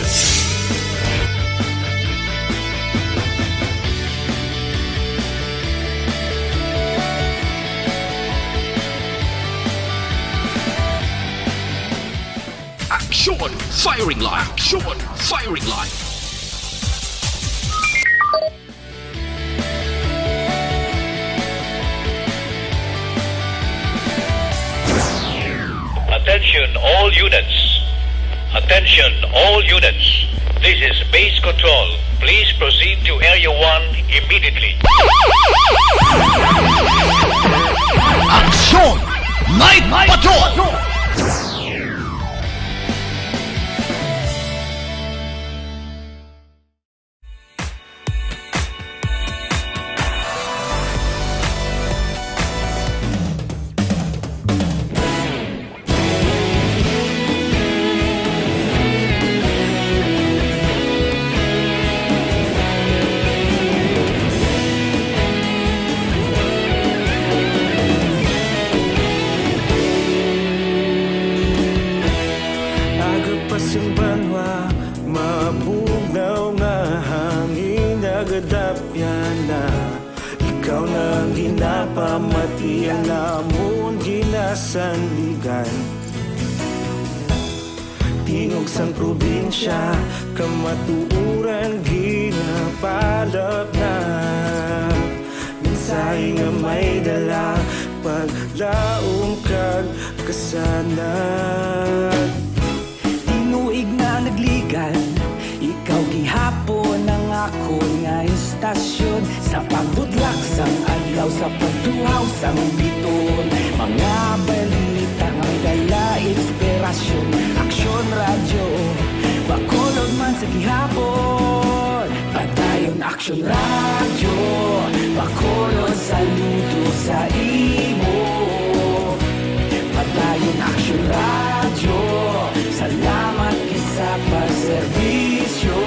Aksyon Firing Line. Aksyon Firing Line. Attention all units. Attention all units. This is base control. Please proceed to Area one immediately. Aksyon! Night Patrol! Aga pa sing banwa, mabugnaw nga hangin nagadapyan na. Ikaw na ang ginapamatian namon ginasanligan. Tingog sang probinsya, kamatuoran ginapalapnag. Mensahe nga may dala, paglaom kag kasanag. Tinuig na nagligan, ikaw gihapon ang akon nga istasyon. Sa pagbutlak sang adlaw, sa pagtuhaw sang biton, mga balita may dala inspirasyon. Aksyon Radyo, Bacolod man sa gihapon. Padayon Aksyon Radyo, Bacolod, saludo sa imo. Padayon Aksyon Radyo, salamat gid sa pagserbisyo.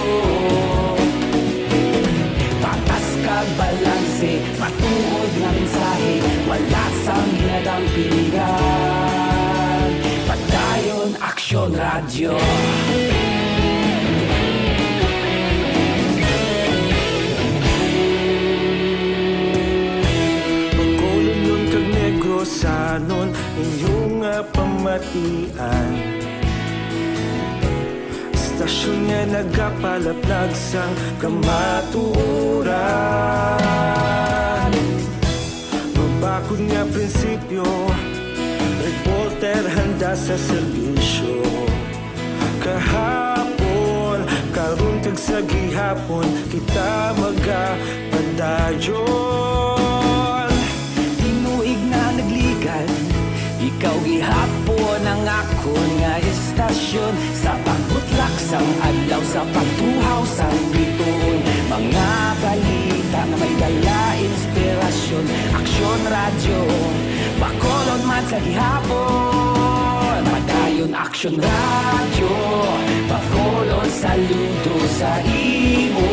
Patas kag balanse, matuod nga mensahe, wala sang ginadampingan. Padayon Aksyon Radyo. Bacolodnon kag Negrosanon, inyo nga pamatian. Istasyon nga nagapalapnag sang kamatuoran. Mabakod nga prinsipyo, reporter handa sa serbisyo. Kahapon, karon kag sa gihapon, kita magapadayon. Tinuig na nagligan, ikaw gihapon ang akon nga istasyon. Sa pagbutlak sang adlaw, sa pagtuhaw sang Gihapon, Padayon Aksyon Radyo, Bacolod, saludo sa imo.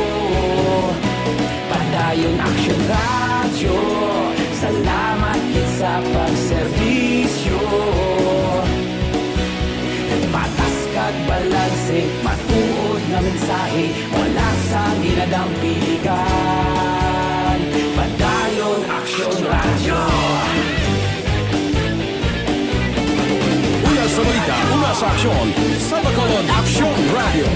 Padayon Aksyon Radyo, salamat gid sa pagserbisyo. Patas kag balanse, matuod nga mensahe, wala sang ginadampiligan. Padayon Aksyon Radyo. Una sa balita, una sa aksyon, sa Bacolod Aksyon Radyo.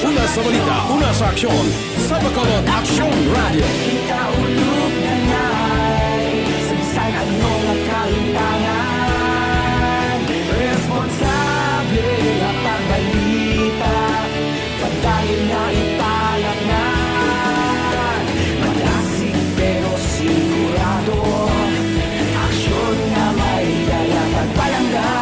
Una sa balita, una sa aksyon, sa Bacolod Aksyon Radyo. Kita ulog na ngay, sa bisan ano nga kahintangan, responsable nga pagbalita. Padayon nga ipalatnan, malasig pero sigurado. Aksyon nga may dala pagpalangga.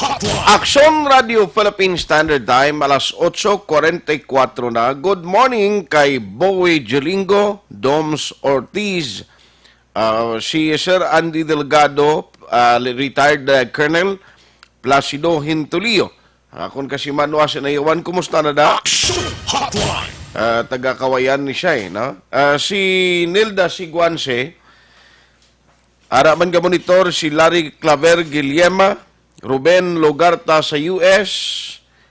Hotline. Aksyon Radio Philippine Standard Time, alas otso kuwarenta y kuwatro na. Good morning kay Bowie Jolingo, Doms Ortiz, ah, si Sir Andy Delgado, ah, retired, ah, Colonel Placido Hintulio. Akon kasi manwa sa naiwan, kumusta na da? Action Hotline. Ah, taga Kawayan ni siya eh, no? Ah, si Nilda Siguanse, ara man ga monitor si Larry Claver Guillema, Ruben Logarta sa U S,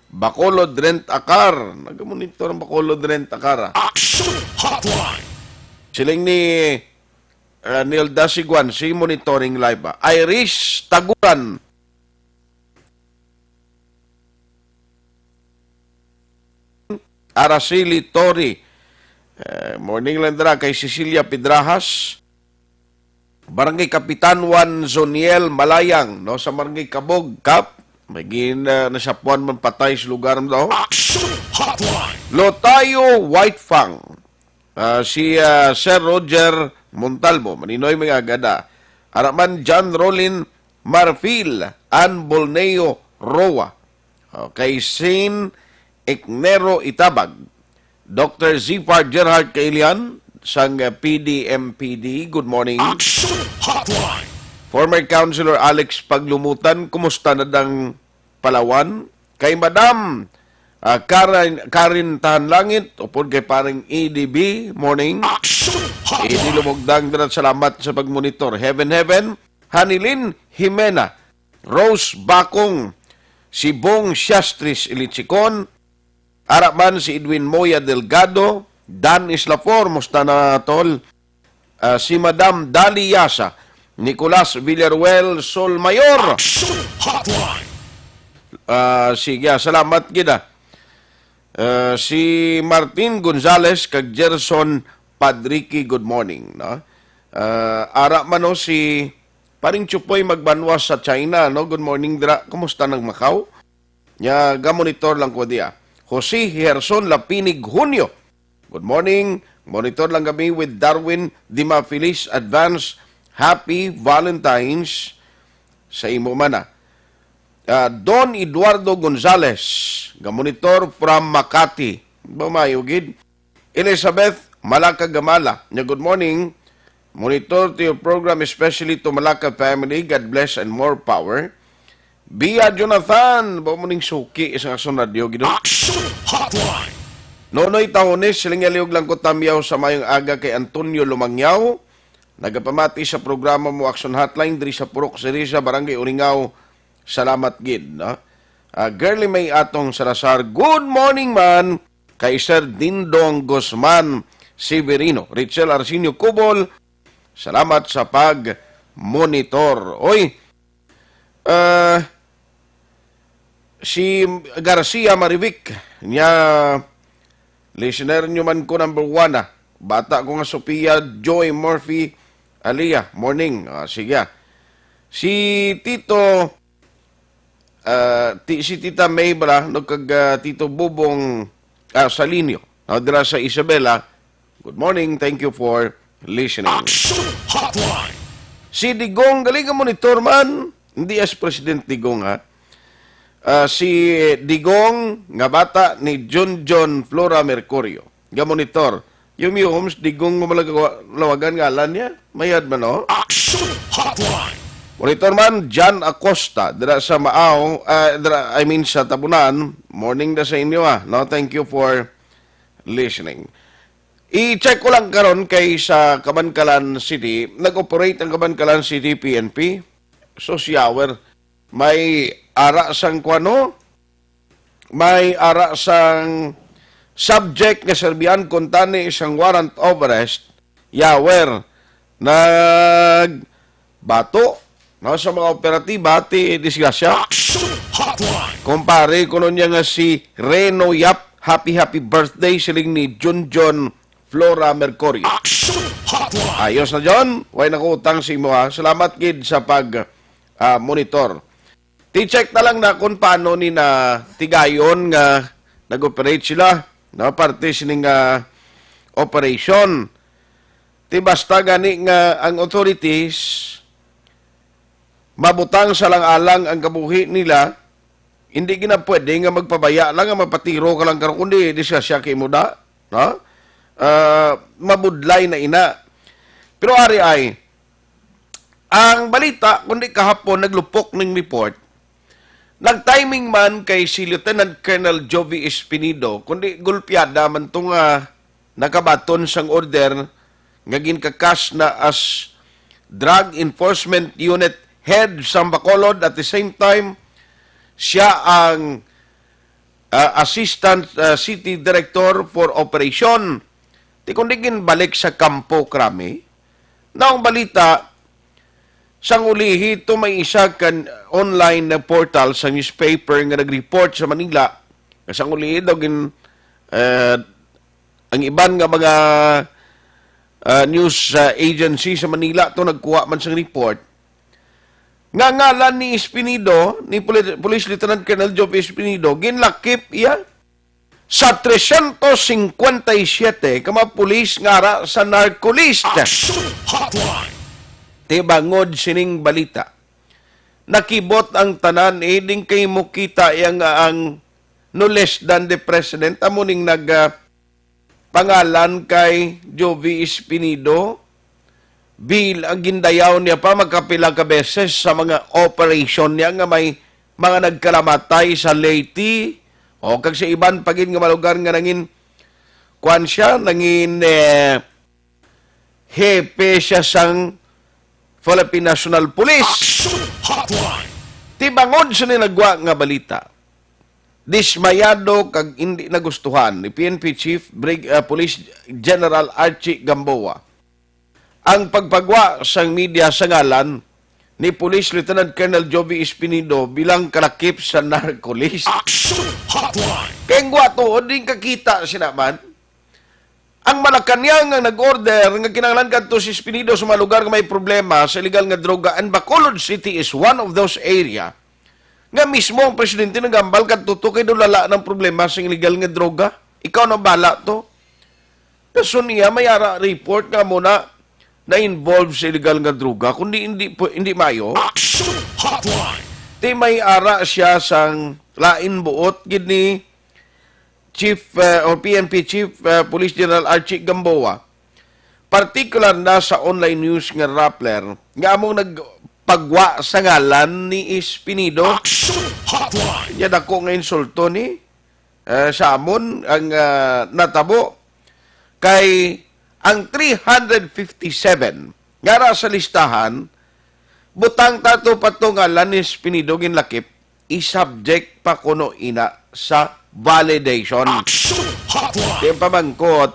Bacolod Rent a Car. Nagamonitor ang Bacolod Rent a Car, ah. Action Hotline. Siling ni, ah, Nilda Siguan, si monitoring live, ah. Iris Taguran. Araceli Tori. Eh, morning lang dira kay Cecilia Pedrajas. Barangay Kapitan Juan Zoniel Malayang, no, sa Barangay Kabog, Kap. May gin, ah, nasapuan man patay sa lugar daw. Action Hotline. Lotayo Whitefang. Ah, si, ah, Sir Roger Montalvo, maninoy mga gada. Ara man John Rollin Marfil, Ann Bolneo Roa. Okay, Saint Ecnero Itabag. Doctor Zifar Gerhard Kailian, sang, ah, P D M P D. Good morning. Action Hotline. Former Councilor Alex Paglumutan, kumusta na dang Palawan? Kay Madam, ah, Karen, Karen Tahanlangit, upod kay Paring E D B, morning. Action Hotline. E D Lumogdang, dira, salamat sa pagmonitor. Heaven, heaven. Hanilin Jimena, Rose Bakong, si Bong Siastris Ilichicon, ara man si Edwin Moya Delgado, Dan Islafor, musta na, tol? Ah, si Madam Dali Yasa, Nicolas Villaruel Solmayor. Action Hotline. Ah, sige, ah, salamat gid, ah. Ah, si Martin Gonzales kag Gerson Padrique, good morning, no? Ah, ara man, no, si Paring Chupoy Magbanwa sa China, no? Good morning dira. Kumusta nang Macau? Nya, gamonitor lang ko diya. Jose Gerson Lapinig Junio. Good morning. Monitor lang kami with Darwin Dimafilis. Advance Happy Valentine's sa imo man, ah. Ah, Don Eduardo Gonzales, gamonitor from Makati. Ba, maayo gid. Elizabeth Malaka Gamala, nya, good morning. Monitor to your program, especially to Malaka family. God bless and more power. Bia Jonathan, ba mo ning suki sa aksyon radyo, Ginoo? Action Hotline. Nonoy Tahones, siling nga liog lang ko tamyaw sa mayong aga kay Antonio Lumangyaw. Nagapamati sa programa mo, Action Hotline, diri sa Purok Cereza, Barangay Uringaw. Salamat gid, no? Ah, Girly May Atong Salazar, good morning man kay Sir Dindong Guzman Severino, Richel Arsenio Cubol, salamat sa pag-monitor. Oy, ah, si Garcia Marivic, niya, listener nyo man ko number one, ah. Bata ko nga Sophia Joy Murphy Alia, morning. Ah, sige, ah. Si Tito, ah, ti-, si Tita May bala, no, kag, ah, Tito Bubong, ah, Salinio, no, dira sa Isabela. Good morning, thank you for listening. Action Hotline. Si Digong, galing ka monitor man. Hindi as President Digong, ha? Ah, si Digong nga bata ni Junjun Flora Mercurio. Ga-monitor. Yung Homes, Digong mo malagawa-, lawagan ngalan niya? Mayad man, oh. Action Hotline! Monitor man, John Acosta, dira sa Maaw, ah, dira, I mean, sa Tabunan. Morning na sa inyo, ah. No, thank you for listening. I-check ko lang karon kay sa Kabankalan City, nag-operate ang Kabankalan City P N P. So, shower. May ara sang kuano, may ara sang subject nga serbihan kuntani sang warrant of arrest, yawer, nagbato, no, sa mga operatiba ti disgrasya. Action Hotline! Kumpare, kuno niya nga si Reno Yap, happy, happy birthday, siling ni Junjun Flora Mercurio. Action Hotline! Ayos na, John. Way na ko utang sa imo, ha. Salamat gid sa pag, ah, monitor. Ti-check na lang na kung paano ni na tigayon nga nag-operate sila, no? Parte sining, ah, operation. Ti basta gani nga ang authorities mabutang sa lang-alang ang kabuhi nila, hindi gina pwede nga magpabaya lang nga mapatiro ka lang karon, kundi disgrasya kay mo da, no? Ah, mabudlay na ina. Pero ari ay, ang balita, kundi kahapon naglupok ning report, nag-timing man kay si Lieutenant Colonel Jovi Espinido, kundi gulpiada man to nga nakabaton sang order nga ginkakas na as Drug Enforcement Unit Head sa Bacolod. At the same time, siya ang, ah, Assistant, ah, City Director for Operation. Ti kundi ginbalik sa kampo, krami. Naong balita, sang ulihi to may isa kan online na portal sa newspaper nga nag-report sa Manila. Nga sang ulihi daw gin, eh, ang iban nga mga, ah, news, ah, agency sa Manila to nagkuha man sang report nga ngalan ni Espinido, ni Poli-, Police Lieutenant Colonel Job Espinido, ginlakip iya sa trescientos cincuenta y siete ka mga pulis nga ara sa narco list. Action Hotline! Tibangod sining balita, nakibot ang tanan, eh, din kay mo kita iya nga ang no less than the president, amo ning nag, ah, pangalan kay Jovi Espinido. Bil-, ang gindayaw niya pa magkapila ka beses sa mga operation niya nga may mga nagkalamatay sa Leyte, o kag sa iban pa gid nga mga lugar nga nangin, kuwan siya, nangin, eh, hepe siya sang Philippine National Police. Action Hotline! Tibangod sa ninagwa nga balita, dismayado kag hindi nagustuhan ni P N P Chief Brig-, ah, Police General Archie Gamboa ang pagpagwa sang media sa ngalan ni Police Lieutenant Colonel Jovi Espinido bilang kalakip sa narco list. Action Hotline! Kay ang gwatuon, din kakita sila man. Ang Malacañang ang nag-order nga kinahanglan kadto si Espinido sa mga lugar nga may problema sa illegal nga droga, and Bacolod City is one of those area nga mismo ang presidente nagambal kadto to kay dulala ng problema sa illegal nga droga. Ikaw na bala to. Kaso niya, may ara report nga mo na na-involve sa illegal nga droga, kundi hindi po, hindi mayo. Action Hotline! Ti may ara siya sang lain buot gid ni Chief, eh, or P N P Chief, eh, Police General Archie Gamboa, partikular na sa online news nga Rappler, nga among nagpagwa sa ngalan ni Espinido. Action Hotline! Nya dako nga insulto ni, eh, sa amon ang, ah, natabo. Kay ang three hundred fifty-seven nga ara sa listahan, butang tato pa to ngalan ni Espinido ginlakip, i-subject pa kuno ina sa validation. Action Hotline! Di ang pamangkot,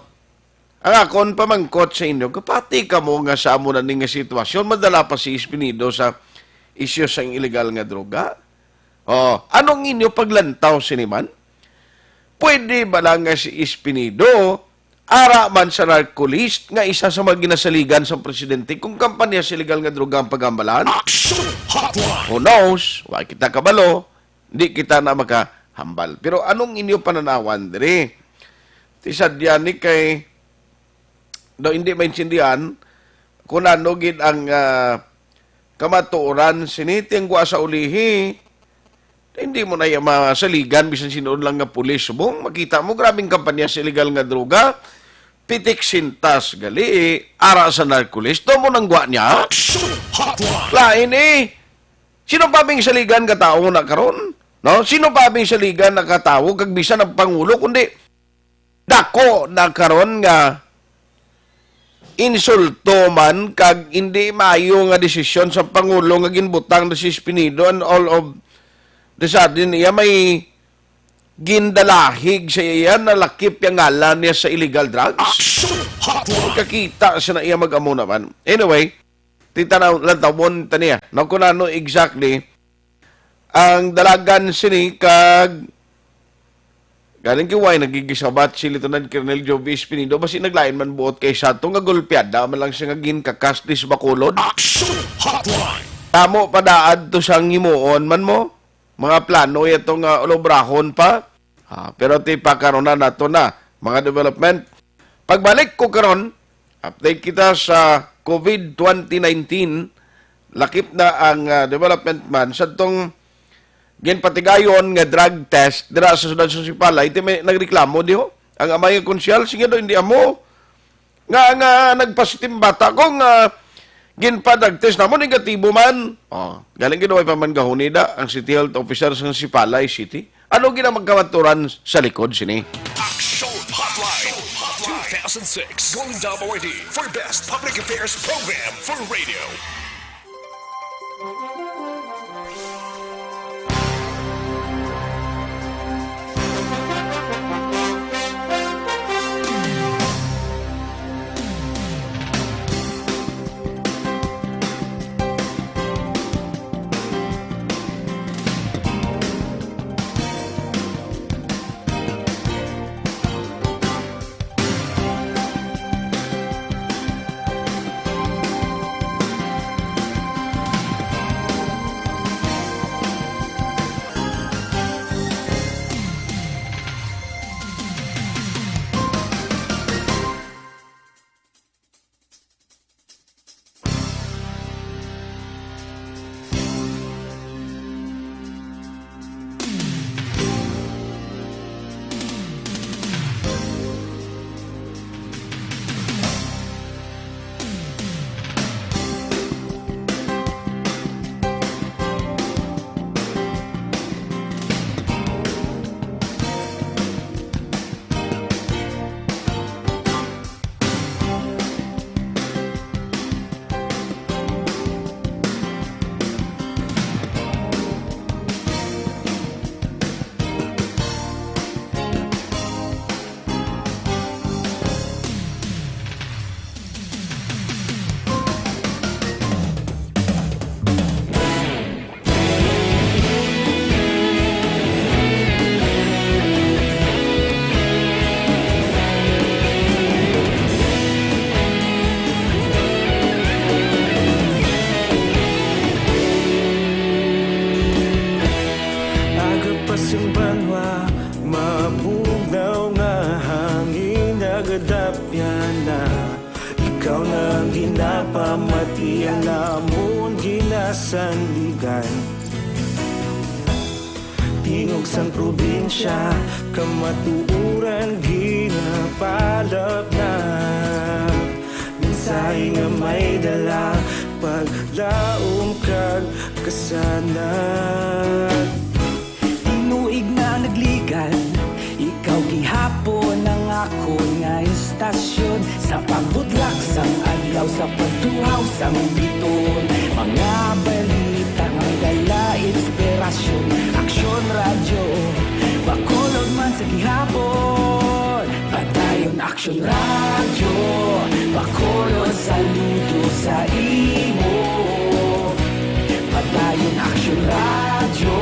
ang akon pamangkot sa inyo, kapati kamo nga sa amo na ning nga sitwasyon, madala pa si Espinido sa isyu sang illegal nga droga? Oh, anong inyo paglantaw sini man? Pwede ba lang nga si Espinido ara man sa narco list nga isa sa mga ginasaligan sa presidente kung kampanya sa illegal nga droga ang paghambalan? Action Hotline! Who knows? Wa kita kabalo, di kita na makahambal. Pero anong inyo pananawan diri? Ti sadya ni kay daw hindi maintindihan kung ano gid ang, ah, kamatuoran sini, ti ang gwa sa ulihi, hindi mo na iya masaligan bisan sin-o lang nga pulis subong makita mo grabing kampanya sa illegal nga droga. Pitik sintas gali, ara sa narkolis, to mo nang gwa niya. Action Hotline! Lain eh. Sino pa bing saligan ka tawo na karon? No? Sino pa bing saligan na katawo kag bisan ang pangulo, kundi dako na karon nga insulto man kag hindi maayo nga desisyon sa pangulo nga ginbutang na si Espinido, and all of the sudden iya may gindalahig sa iya, nalakip ang ngalan niya sa illegal drugs. Action Hotline! Kakita sa na iya mag-amo naman. Anyway, titanaw lang tawon ta niya. No, kung ano exactly ang dalagan sini kag galing kiway nagigisabat si Lieutenant Colonel Joby Espinido, basi naglain man buot kay sa to nga golpeada man lang siya nga ginkakastis Bacolod. Action Hotline! Tamo pa daad to sang himuon man mo. Mga plano yato nga olobrahon pa. Ah, pero ti pakaronan nato na mga development. Pagbalik ko karon, update kita sa COVID twenty nineteen. Lakip na ang, ah, development man sa tong ginpatigayon nga drug test dira sa siyudad sa Sipalay. Ti may nagreklamo diho ang amay nga konsyal, sige daw, hindi amo nga, nga nagpositive bata ko nga ginpa-drug test namo, negatibo man. Oh, galing gid way pa man gahuni da ang city health officer sa Sipalay City. Ano gid ang magkamaturan sa likod sini? Action Hotline, two thousand six, Golden Dome Awardee for Best Public Affairs Program for Radio. Aga pa sing banwa, mabugnaw nga hangin nagadapyan na. Ikaw na ang ginapamati, ang amon ginasandigan. Tingog sang probinsya, kamatuoran ginapalabnab. Mensahe nga may dala, paglaom kag kasanag. Tinuig na nagligad, ikaw gihapon ang akon nga istasyon. Sa pagbutlak sang adlaw, sa pagtuhaw sang biton, mga balita nga dala inspirasyon. Aksyon Radyo, Bacolod man sa gihapon. Padayon Aksyon Radyo, Bacolod, saludo sa imo. Padayon Aksyon Radyo,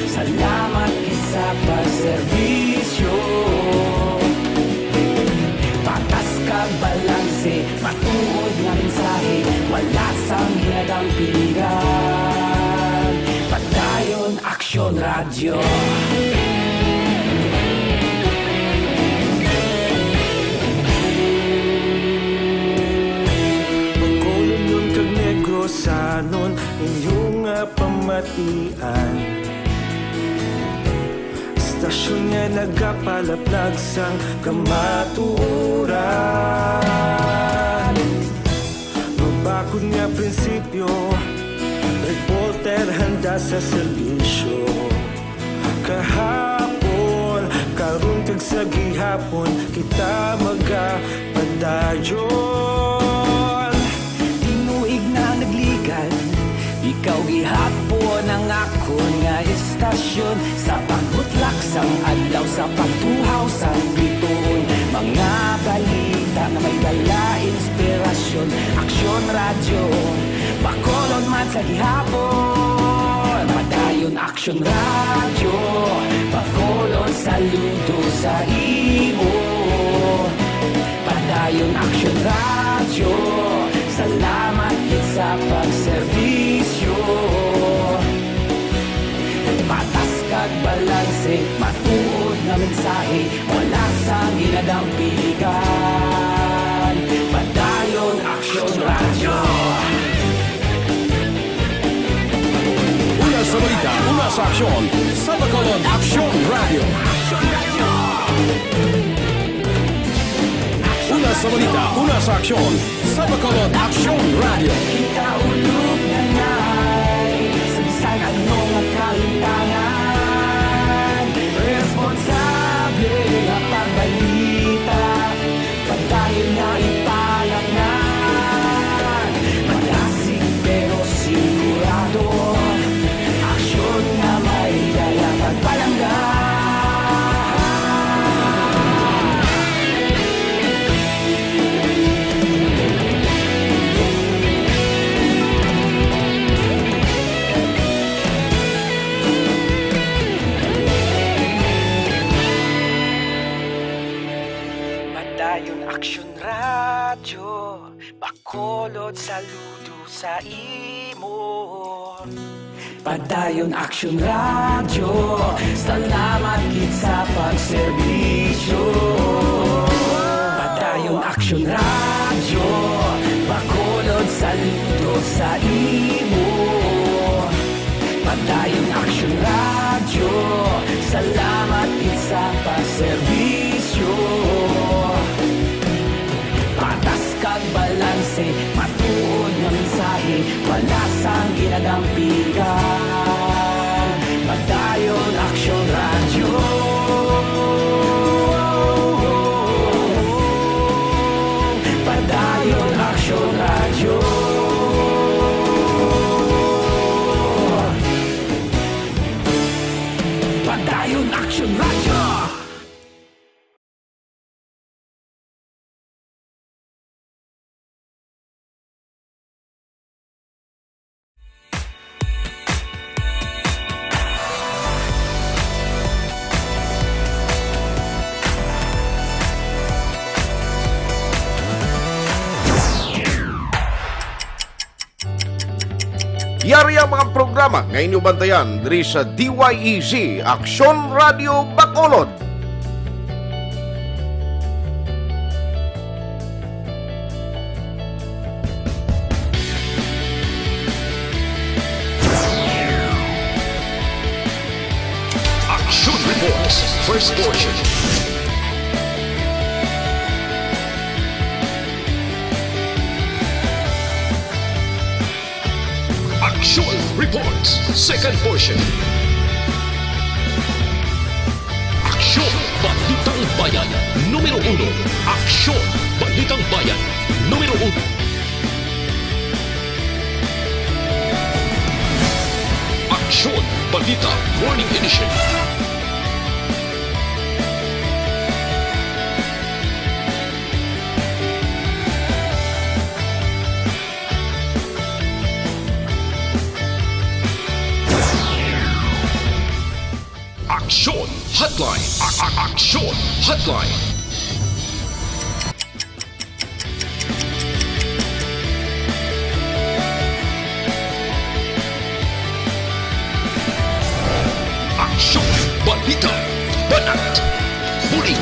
salamat gid sa pagserbisyo. Patas kag balanse, matuod nga mensahe, wala sang hinadampingan. Padayon Aksyon Radyo. Bacolod kag Negrosanon, Ian. Istasyon nga nagapalaplag sang kamatuoran. Mabakod nga prinsipyo, reporter handa sa serbisyo. Kahapon, karon kag sa gihapon, kita magapadayon. Tinuig na nagligan, ikaw gihapon ang akon nga istasyon. Sa pagbutlak sang adlaw, sa pagtuhaw sang bituon, mga balita nga may dala inspirasyon. Aksyon Radyo, Bacolod man sa gihapon. Padayon Aksyon Radyo, Bacolod, saludo sa imo. Padayon Aksyon Radyo, salamat gid sa pagserbisyo. Patas kag balanse, matuod nga mensahe, wala sang ginadampigan. Padayon Aksyon Radyo. Una sa balita, una sa aksyon, sa Bacolod, Aksyon Radyo. Una sa balita, una sa aksyon, sa Bacolod, Aksyon Radyo. Kita ulog na ngay, sa bisan ano nga kahitangan, responsable nga pagbalita. Padayon nga ipalaknag, madasig pero sigurado. Aksyon nga may dala pagpalangga. Padayon Aksyon Radyo, Bacolod, saludo sa imo. Padayon Aksyon Radyo, salamat gid sa pagserbisyo. Padayon Aksyon Radyo, Bacolod, saludo sa imo. Padayon Aksyon Radyo, salamat gid sa pagserbisyo. Patas kag balanse, matuod nga mensahe, wala sang ginadampigan. Padayon Aksyon Radyo. Padayon Aksyon Radyo. Padayon Aksyon Radyo. Yari ang mga programa nga inyo bantayan diri sa D Y E Z, Aksyon Radio Bacolod. Action Reports, first portion. Action Reports, second portion. Aksyon, Balitang Bayan, numero uno. Aksyon, Balitang Bayan, numero uno. Aksyon, Balita, Morning Edition. Aksyon Hotline. A- a- Aksyon Hotline. Aksyon, balita, banat, bulig.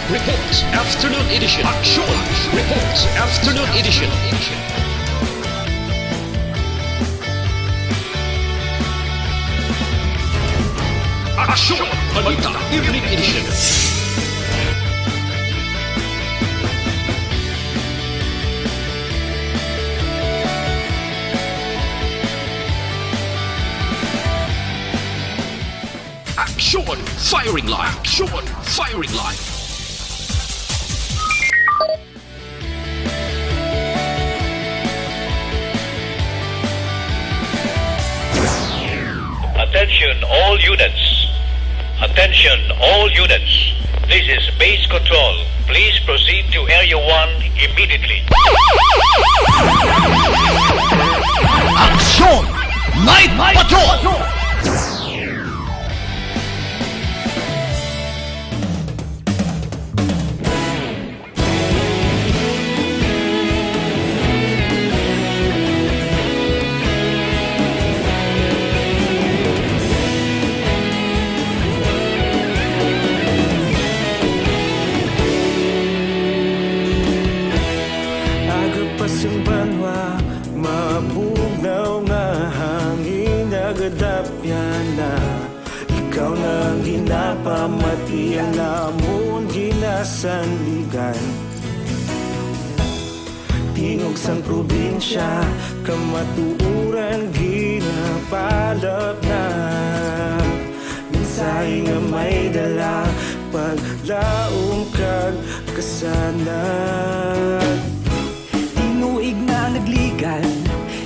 Reports Afternoon Edition. Action Reports Afternoon Edition. Action Balita Evening Edition. Action Firing Line. Action Firing Line. Attention all units. Attention all units. This is base control. Please proceed to Area one immediately. Action Night Patrol! Aga pa sang banwa, mabugnaw nga hangin nagadapyan na. Ikaw na ang ginapamati, ang amon ginasandigan. Tingog sang probinsya, kamatuoran ginapalapnag. Mensahe nga may dala, paglaom kag kasanag. Tinuig na nagligan,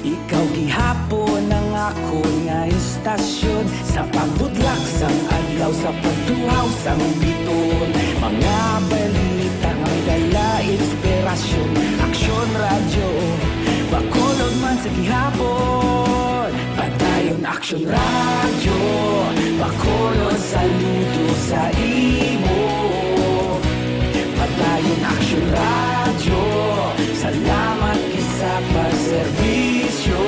ikaw gihapon ang akon nga istasyon. Sa pagbudlak sang adlaw, sa pagtuhaw sang bituon, mga balita nga may dala inspirasyon. Aksyon Radyo, Bacolod man sa gihapon. Padayon Aksyon Radyo, Bacolod, saludo sa imo. Padayon Aksyon Radyo, salamat gid sa pagserbisyo.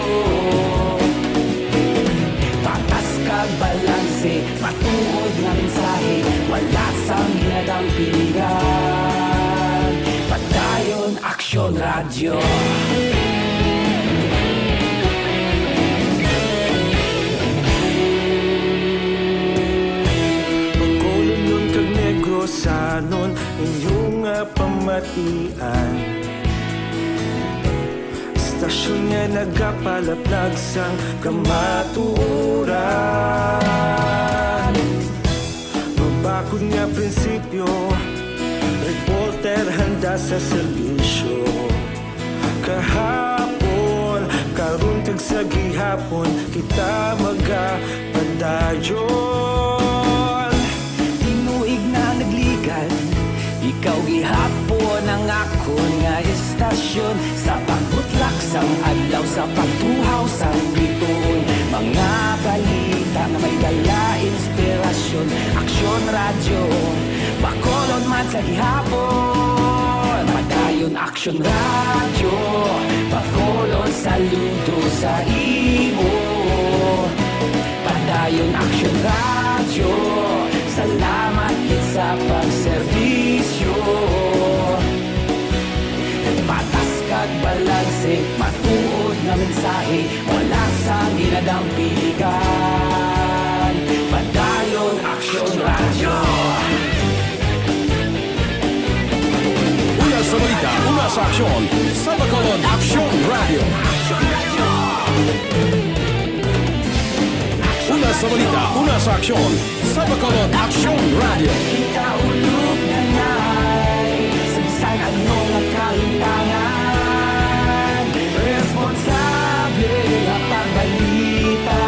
Patas kag balanse, matuod nga mensahe, wala sang ginadampingan. Padayon Aksyon Radyo. Bacolodnon kag Negrosanon, inyo nga pamatian. Istasyon nga nagapalaplag sang kamatuoran. Mabakod nga prinsipyo, reporter handa sa serbisyo. Kahapon, karon kag sa gihapon, kita magapadayon. Tinuig na nagligan, ikaw gihapon ang akon nga istasyon. Sa pagbutlak sang adlaw, sa pagtuhaw sang bituon, mga balita nga may dala inspirasyon. Aksyon Radyo, Bacolod man sa gihapon. Padayon Aksyon Radyo, Bacolod, saludo sa imo. Padayon Aksyon Radyo, salamat gid sa pagserbisyo. Patas kag balanse, matuod nga mensahe, wala sang ginadampigan. Padayon Aksyon Radyo. Una sa balita, una sa aksyon, sa Bacolod Aksyon Radyo. Una sa balita, una sa aksyon, sa Bacolod Aksyon Radyo. Kita ulog na nay, sa bisan ano nga kalimtangan, responsable nga pagbalita,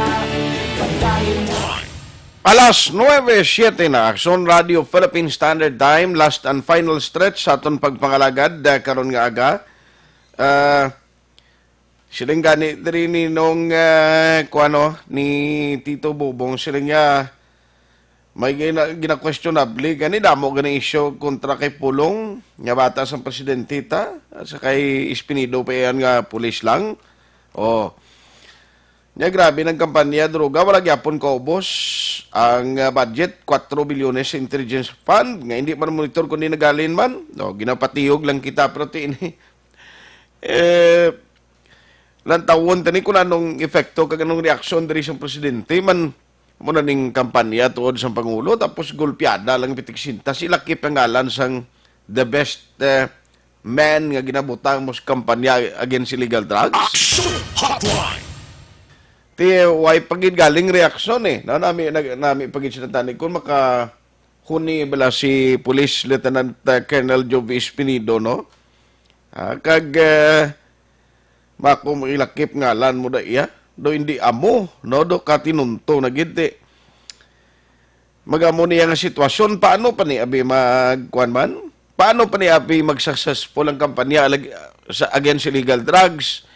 padayon. Alas nuebe siete na, Aksyon Radio Philippine Standard Time, last and final stretch sa aton pagpangalagad, ah, karon nga aga. Ah, siling gani diri ni nung, ah, kuano, ni Tito Bobong, siling niya, may gina-, gina-questionable gani, damo gani issue kontra kay Pulong, nga bata sang presidente ta, sa kay Espinido pa yan nga pulis lang. Oh. Nya, grabe ng kampanya, droga, wala gyapon kaubos ang, ah, budget, kwatro bilyones sa intelligence fund, nga hindi man monitor kung di nagalin man. No, ginapatiyog lang kita, pero ti ini, eh, lantawon tani kung anong epekto kag anong reaksyon diri sa presidente man. Mo na ning kampanya tuod sa Pangulo, tapos gulpiada lang pitik sinta si Lakip ang ngalan sang the best, eh, man nga ginabutang mo sa kampanya against illegal drugs. Action Hotline! Ti, way pa gid galing reaksyon, eh. Na, nami, nag-, nami pa gid sila tani kung makahuni bala si Police Lieutenant, uh, Colonel Jovi Espinido, no? Ah, kag, eh, mako mo ilakip ngalan mo da iya. Do hindi amo, no? Do katinunto na gid, eh. Magamo niya nga sitwasyon, paano pa ni abi magkuan man? Paano pa ni abi mag-successful ang kampanya lag-, sa, against illegal drugs?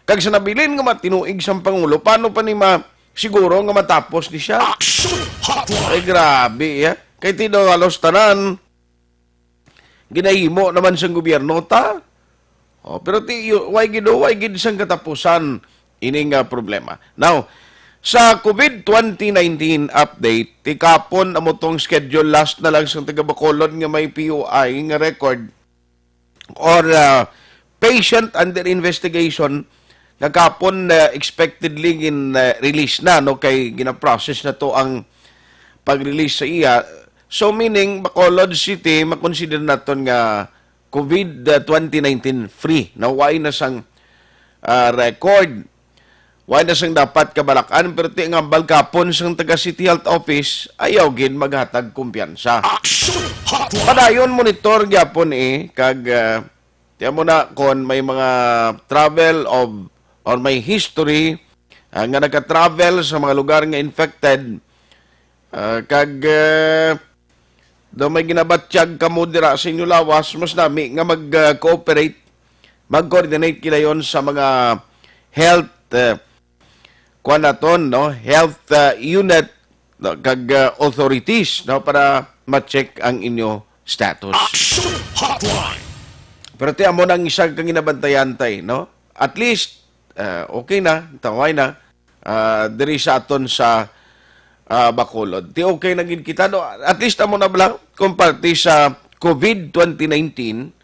Kag sa nabilin nga matinuig sang Pangulo, paano pa ni ma-, siguro nga matapos ni siya? Action Hotline! Ay, grabe, ya. Kay ti daw halos tanan, ginahimo naman sang gobyerno ta. Oh, pero ti, yu-, way gid, way gid sang katapusan ini nga problema. Now, sa COVID twenty nineteen update, ti kapon amo tong schedule, last na lang sang taga Bacolod nga may P U I nga record or, ah, patient under investigation nga kapon, ah, expectedly gin, ah, release na, no, kay gina-process na to ang pag-release sa iya. So, meaning, Bacolod City, makonsider naton nga COVID, ah, twenty nineteen free. Naway na sang, ah, record. Way na sang dapat kabalakan, pero ti ang hambal kapon sang taga City Health Office, ayaw gid maghatag kumpiyansa. Action Hotline! Padayon monitor gyapon, eh, kag, ah, tiyan mo na kon may mga travel of, or may history, ah, nga nagka-travel sa mga lugar nga infected, ah, kag, ah, daw may ginabatyag kamo dira sa inyo lawas, mas nami nga mag-cooperate, mag-coordinate gidayon sa mga health, eh, kuan naton, no? Health, eh, unit, no? Kag, eh, authorities, no? Para ma-check ang inyo status. Action Hotline! Pero ti amo nang isa ka ginabantayan tay, no? At least, eh, okay na, taway na, ah, diri sa aton sa, ah, Bacolod. Ti okay na gid kita, no? At least amo na bala kung parte sa COVID twenty nineteen,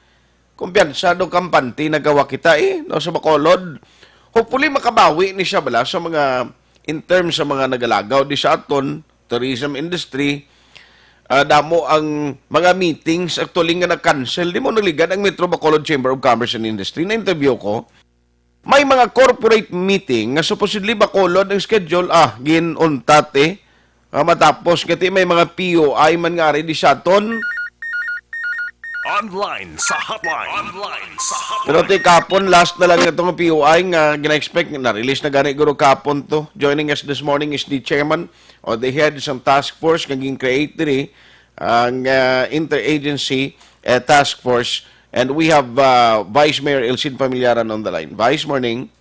kumpiyansa do kampante nagawa kita, eh, no, sa Bacolod. Hopefully, makabawi ni siya bala sa mga, in terms sa mga nagalagaw di sa aton tourism industry. Ah, damo ang mga meetings actually nga na-cancel. Di mo naligad ang Metro Bacolod Chamber of Commerce and Industry. Na-interview ko. May mga corporate meeting nga supposedly Bacolod ang schedule. Ah, gin-untat, eh. Ah, matapos kati may mga P U I man nga ari di sa aton. Online sa hotline. Online sa hotline. Pero ti kapon, last na lang itong P U I nga gina-expect, na-release na gani guro kapon to. Joining us this morning is the chairman or the head sa task force nga gin-create diri, ang, ah, interagency, eh, task force. And we have, ah, Vice Mayor Elcid Familiaran on the line. Vice, morning.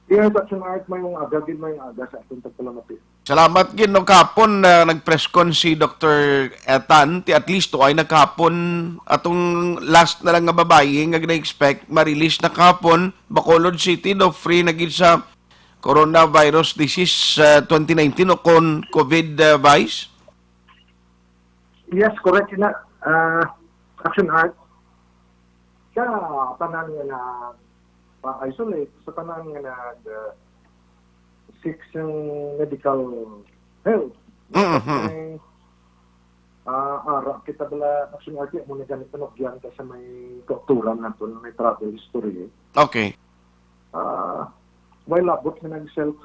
Yes, Action Art, mayong aga, gid mayong aga sa atong tagpalamati. Salamat gid, no, kapon na nag-press con si Doktor Tan, ti at least ay nagkapon atong last na lang nga babayi nga gina-expect ma-release na kapon, Bacolod City do free na gid sa coronavirus disease, ah, twenty nineteen o kon COVID, ah, Vice? Yes, correct na. Ah, Action Art, sa tanan nga na pa-isolate, sa tanan nga nag, ah, seek sang medical help. Mhm. Ay, ah, ara kita bala, Action Art, mo na ganito, nagyan ka sa may doktoran naton, may travel history. Okay. Ah, may labot nga nag-self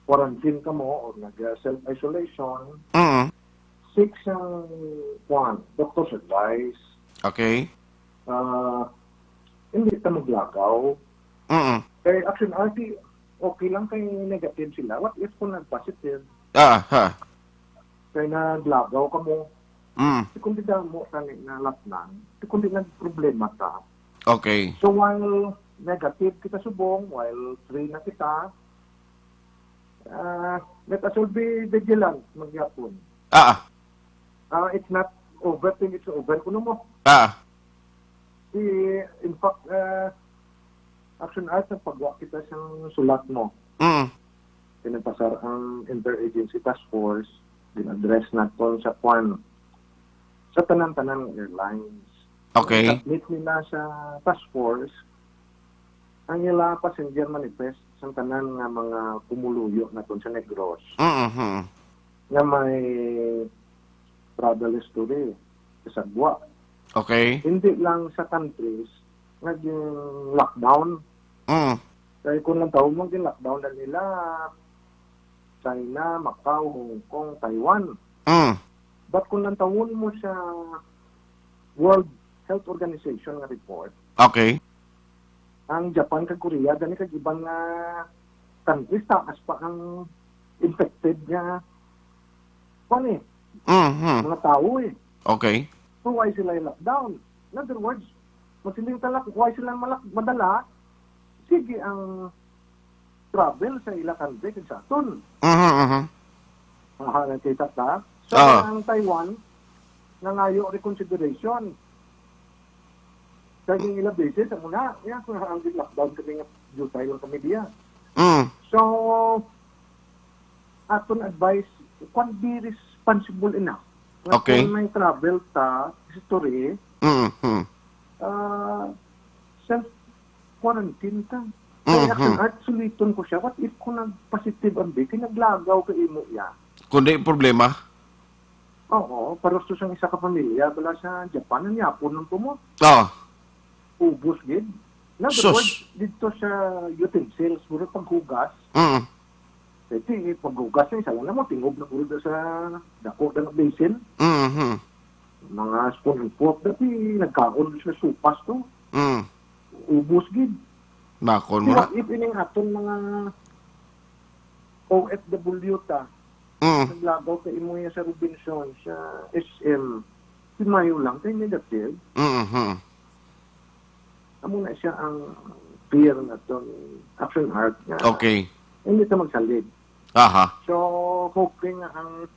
quarantine kamo or nag, uh, self-isolation, Mm. Seek sang, kuwan, doctor's advice. Okay. Ah, hindi ta maglagaw. Mm. Kay Action Art, okay lang kay negative sila. What if kung nag-positive? Ah, ha. Kay naglagaw kamo. Mm. Di kundi damo tani nga latnan. Di kundi nagproblema ta. Okay. So, while negative kita subong, while free na kita, ah, let us all be vigilant, magyapon. Ah. Ah, it's not over till it's over, kuno mo. Ah. Di, in fact, ah, Action Art, nagpagwa kita sang sulat mo. Mm. Pinagpasar ang interagency task force, gin-address naton sa kwan, sa tanan-tanan nga airlines. Okay. Submit nila sa task force ang ila passenger manifest sang tanan nga mga pumuluyo naton sa Negros Mm-hmm. nga may travel history sa gwa. Okay. Hindi lang sa countries nga gin-lockdown. Mm. Kay kung lantawon mo, gin-lockdown na nila China, Macau, Hong Kong, Taiwan. Mm. But kung lantawon mo sa World Health Organization nga report, Okay. ang Japan kag Korea, gani kag iban nga countries, taas pa ang infected nga, kwan eh, Mm-hmm. mga tao eh. Okay. So why sila i-lockdown? In other words, masiling ta lang, why sila malak-, madala? Sige ang travel sa ila country kag sa aton. Mhm, mhm. Aha, nakita ta? So, Ah. ang Taiwan, nangayo reconsideration. Kay ang ila beses, ang una, yan, kung ang lockdown kami nga, jutay lang kami diya. Mm. So, aton advice, kwan, be responsible enough. Nga Okay. kung may travel ta, history, Mm, mm. ah, self-quarantine ta. Kaya Mhm. Action Art, suliton ko siya, what if kung nag-positive ang baby, naglagaw ka imo iya? Kundi problema? Oo, pero sa isang isa ka pamilya, bala sa Japan, ang yapon ng tumot. Ah. Ubos gid. In other Sus. words, dito sa utensils, siguro paghugas. Mm. Kasi paghugas na, isa lang naman, tingob na puro sa dako na nga basin. Mhm. Mga spoon and fork, dati nagkaon sa supas to. Mm. Ubos gid. Nakon mo na. What if ining aton mga O F W ta, Mm. naglagaw ka imo sa Robinson, sa S M, himayo lang kay negative. Mhm. Amo na siya ang fear naton, Action Art, nga Okay. hindi ta magsalig. Aha. So, hoping nga ang,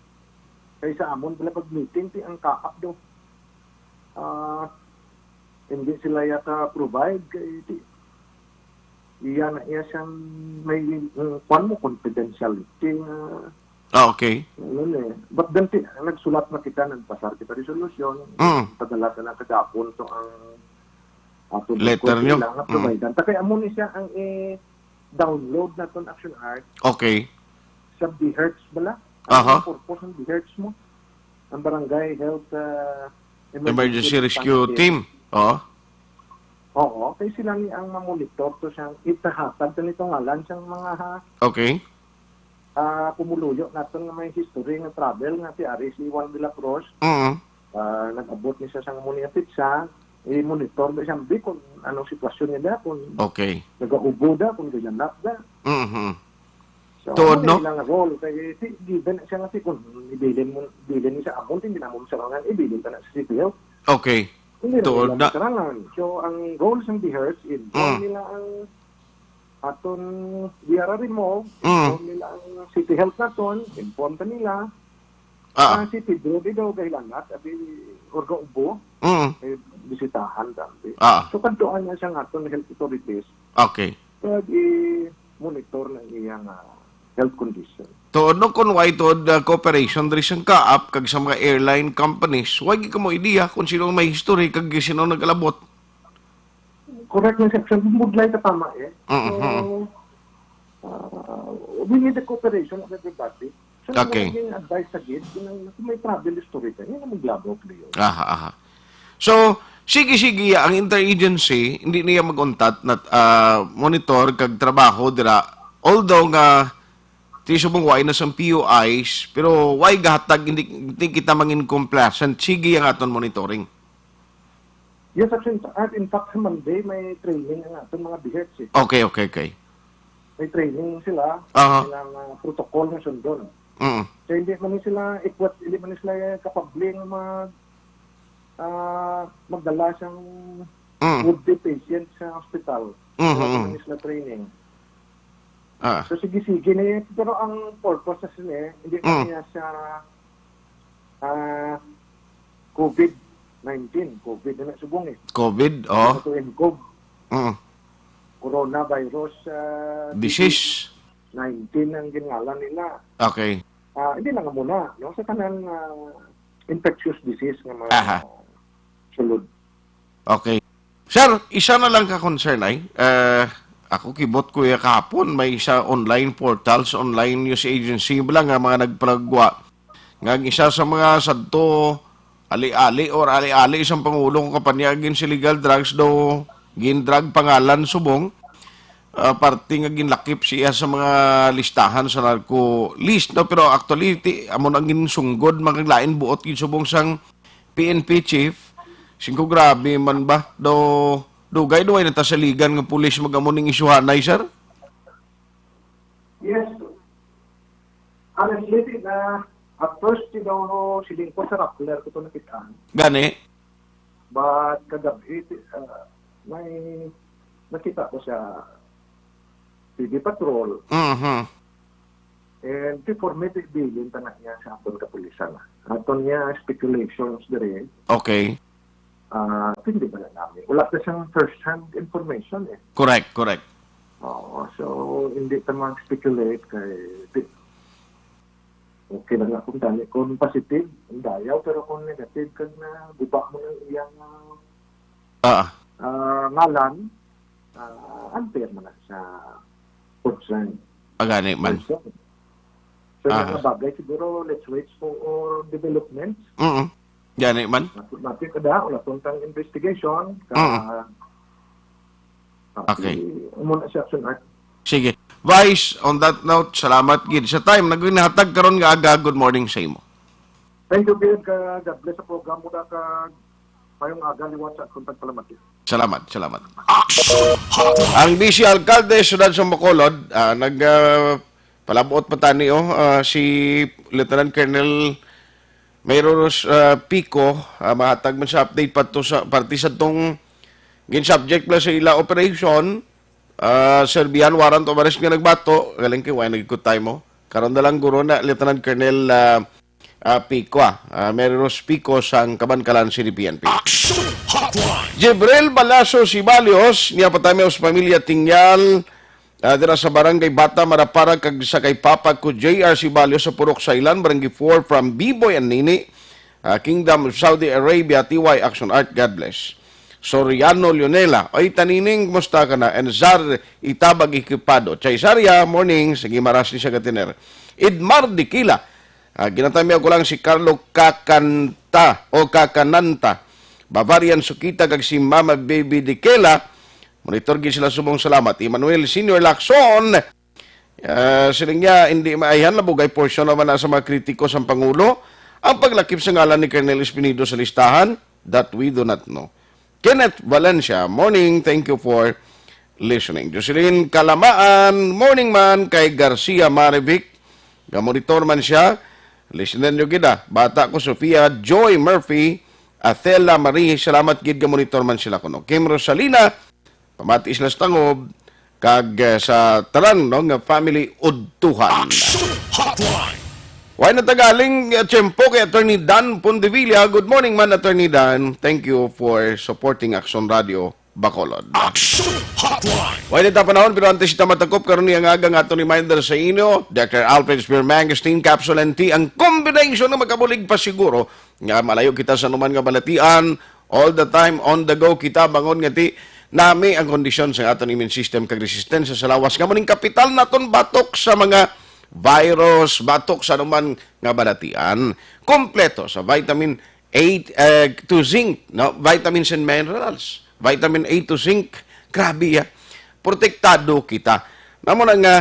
kay sa amon pala pag-meeting, ti ang kaap do. Ah, hindi sila yata provide kay ti, iya na iya siyang may, uh, kwan mo, confidentiality nga Ah, okay. Ano na eh. But then, ti-, nagsulat na kita, nagpasar kita resolution, Mm. padala ka na kagapon to ang ato Letter request nyo? nila nga Mm. providean. Ta kay amo ni siya ang i-download naton Action Art Okay. sa BHERTs bala. Ang Aha. purpose ng BHERTs mo? Ang Barangay Health, ah, Emergency Emergency Rescue Response Team. Team. Oo. Oo, kay sila ni ang mamonitor to sa itahatag to nito ngalan sang mga ha-, Okay. ah, pumuluyo naton nga may history nga travel nga si Aris Iwan de la Cruz. Mm. Ah, nag-abot ni siya sa amo ni nga petsa, i-monitor na siya, bi, kung anong sitwasyon niya, kung Okay. nagaubo da, kung gayanap da. Mhm. So, Tuod, amo no? na ilang role. Kay si, given siya nga si, kung ibilin mo, ibilin ni sa amon, hindi na mo masarangan, ibilin ka na sa C P L. Okay. Hindi na Tuod nila na. masarangan. So, ang role sang BHERTs, inform Mm. nila ang aton D R R M O, Mm. inform nila ang City Health naton, inform ta nila. Ah. Ang si Pedro di daw gahilanat, abi, or gaubo, Mm. eh, bisitahan, tambi. Ah. So, kadtuan na siya nga aton health authorities. Okay. Kag i-monitor na iya nga health condition. Tuod, no, kung why tuod, uh, cooperation diri sa kaap kag sa mga airline companies, why gi kamo idea kung sino may history kag sino nagalabot? Correct nga section, budlay ka tama eh. Mm-hmm. So, uh, we need the cooperation of everybody. So, Okay. Naging advice sa gid, kung may travel history ka, yun ang maglabaw, player. Aha, aha. So, sige, sige, ang interagency, hindi niya mag-untat na, ah, monitor kag trabaho dira. Although nga, ti subong wa na sang P U Is, pero why gahatag, hindi, hindi kita mangin complacent. Sige ang aton monitoring. Yes, actually, at in fact, sa Monday, may training ang aton mga BHERTs eh. Okay, okay, okay. May training sila, Aha. silang, ah, protocol nga sundon. Mm. So, hindi man ni sila equipped, hindi man ni sila kapabli nga mag, ah, magdala sang Mm. would-be patient sa hospital. Mhm. So, hindi man ni sila training. Ah. So, sige-sige ni, pero ang purpose sa sini, hindi man Mm. niya sa, ah, COVID nineteen. COVID na na subong eh. COVID, oh. Ito yung COVID. Mm. coronavirus, ah, Disease. nineteen ang gingalan nila. Okay. Ah, hindi lang muna, no, sa tanang, ah, infectious disease nga mga Aha. sulod. Okay. Sir, isa na lang ka concern ay, eh, ako kibot ko ya kahapon, may isa online portal sa online news agency bala nga mga nagpalagwa nga ang isa sa mga sadto ali-ali or ali-ali sang pangulo ko kampanya against illegal drugs daw gin-drug pangalan subong, ah, parte nga ginlakip siya sa mga listahan sa narco list, no? Pero actually, ti-, amo nang ginsunggod, maglain buot gid subong sang P N P chief. Singko, grabe man ba? Do, dugay, duway na ta saligan nga pulis mag-amo ning isyuhanay, sir? Yes. Honestly, di na, at first, you know, siling ko sa Rappler ko to nakita. Gani? But kagabi, uh, may nakita ko sa T V Patrol. Mhm. And before me, bilin ta na niya sa aton kapulisan. Aton niya speculations diri. Okay. Ah, hindi ba na namin? Wala pa siyang first-hand information eh. Correct, correct. Oo, so hindi ta mag-speculate kay di, okay na nga kung dali, kung positive, ang dayaw, pero kung negative, kag na guba mo ng iyang ah, Ah, ah, ngalan, ah, unfair man na sa concern. Agani man. Person. So, Ah. mga bagay siguro, let's wait for developments. Mm. Gani man. Natin, natin kada, wala pong tang investigation. Ka, Mm. ah, Okay. Muna si Action Art. Sige. Vice, on that note, salamat gid sa time nga ginhatag karon nga aga. Good morning sa imo. Thank you, Gid. Ka, God bless sa program mo na ka. Mayong aga liwat sa akong pagpalamat. Salamat, salamat. Action Hotline. Ang vice alkalde sa Siyudad sa Bacolod, ah, nag, ah, palabot pa tani, oh, ah, si Lieutenant Colonel Mayroros, ah, Pico, ah, mahatag man sa update pa to sa parte sa tong gin-subject na sa ila operation, ah, Serbian warrant of arrest nga nagbato, galing kay wala nagikot tayo mo. Karon na lang guro na Lieutenant Colonel, ah, ah, Pico, ah, ah, Mayroros Pico sang Kabankalan City P N P. Action Hotline. Jibril Balaso Sibalios, niya pa tayo sa pamilya Tingyal, ah, dira sa Barangay Bata, Marapara, kag sa kay Papa ko, J R Sibalios sa Purok Sailan, Barangay four, from B-Boy and Nini, ah, Kingdom of Saudi Arabia, T Y Action Art, God bless. Soriano Leonela, oy, Tanining, kumusta ka na? And Zar Itabag Equipado, Chaisaria, morning, sa Guimaras ni siya gatiner. Idmar Dikila, ah, ginatamiyaw ko lang si Carlo Kakanta o Kakananta, Bavarian Sukita, kag si Mama Baby Dikela, monitor gid sila subong, salamat. Emmanuel Senior Lacson, ah, siling niya, hindi maayhan, labugay porsyon naman na sa mga kritiko sang Pangulo ang paglakip sa ngalan ni Colonel Espinido sa listahan. That we do not know. Kenneth Valencia, morning, thank you for listening. Jocelyn Kalamaan, morning man kay Garcia Marivic. Gamonitor man siya. Listener nyo gid, ah. Bata ko, Sofia Joy Murphy, Athela Marie, salamat gid, gamonitor man sila kuno. Kim Rosalina, pamati sila sa tangob, kag, eh, sa tanan, no, nga family udtuhan. Action Hotline. Why na tagaling, eh, tiyempo kay Attorney Dan Pondevilla? Good morning man, Attorney Dan. Thank you for supporting Action Radio Bacolod. Action Hotline. Why na ta panahon, pero antes kita matakop, karon niya nga aga nga aton reminder sa inyo, Doctor Alfred Spear Mangosteen Capsule and Tea, ang combination nga makabulig pa siguro nga malayo kita sa anuman nga balatian, all the time, on the go kita, bangon nga ti, nami ang kondisyon sa aton immune system kag resistensya sa lawas nga muning kapital naton batok sa mga virus, batok sa anuman nga balatian. Kompleto sa vitamin A, eh, to zinc, no? Vitamins and minerals. Vitamin A to zinc. Grabe, ya. Protektado kita. Namo na nga,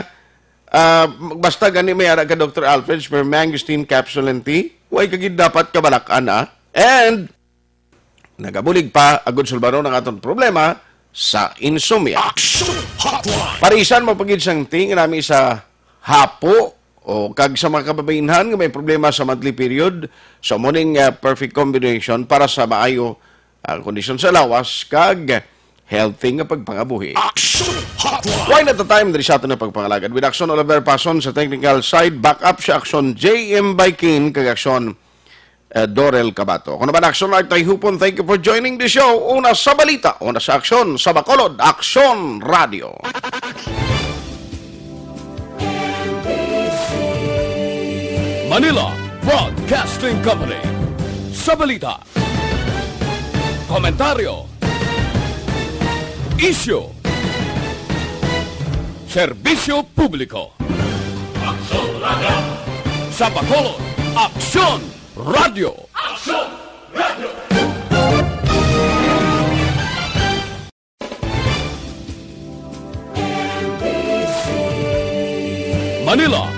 ah, basta gani may ara ka Doctor Alfred Spear Mangosteen Capsule and Tea, way ka gid dapat kabalakan, ah. And nagabulig pa, agud sulbaron ang aton problema sa insomnia. Action Hotline. Parisan mo pagid sang tea nga nami sa hapo o kag sa mga kababainhan nga may problema sa monthly period, so mo ning, ah, perfect combination para sa maayo, ah, kondisyon sa lawas kag healthy nga pagpangabuhi. Action Hotline. Why not the time diri sa aton nga pagpangalagad? With Action Oliver Pason sa technical side, back up sa Action J M Baikin kag Action eh, Dorel Cabato. Ako naman, Aksyon Art Tayhupon, thank you for joining the show. Una sa balita, una sa aksyon, sa Bacolod, Aksyon Radio. Manila Broadcasting Company. Sa balita, komentaryo, isyu, serbisyo publiko. Aksyon Radio. Sa Bacolod, Aksyon Radio. Aksyon Radio. Manila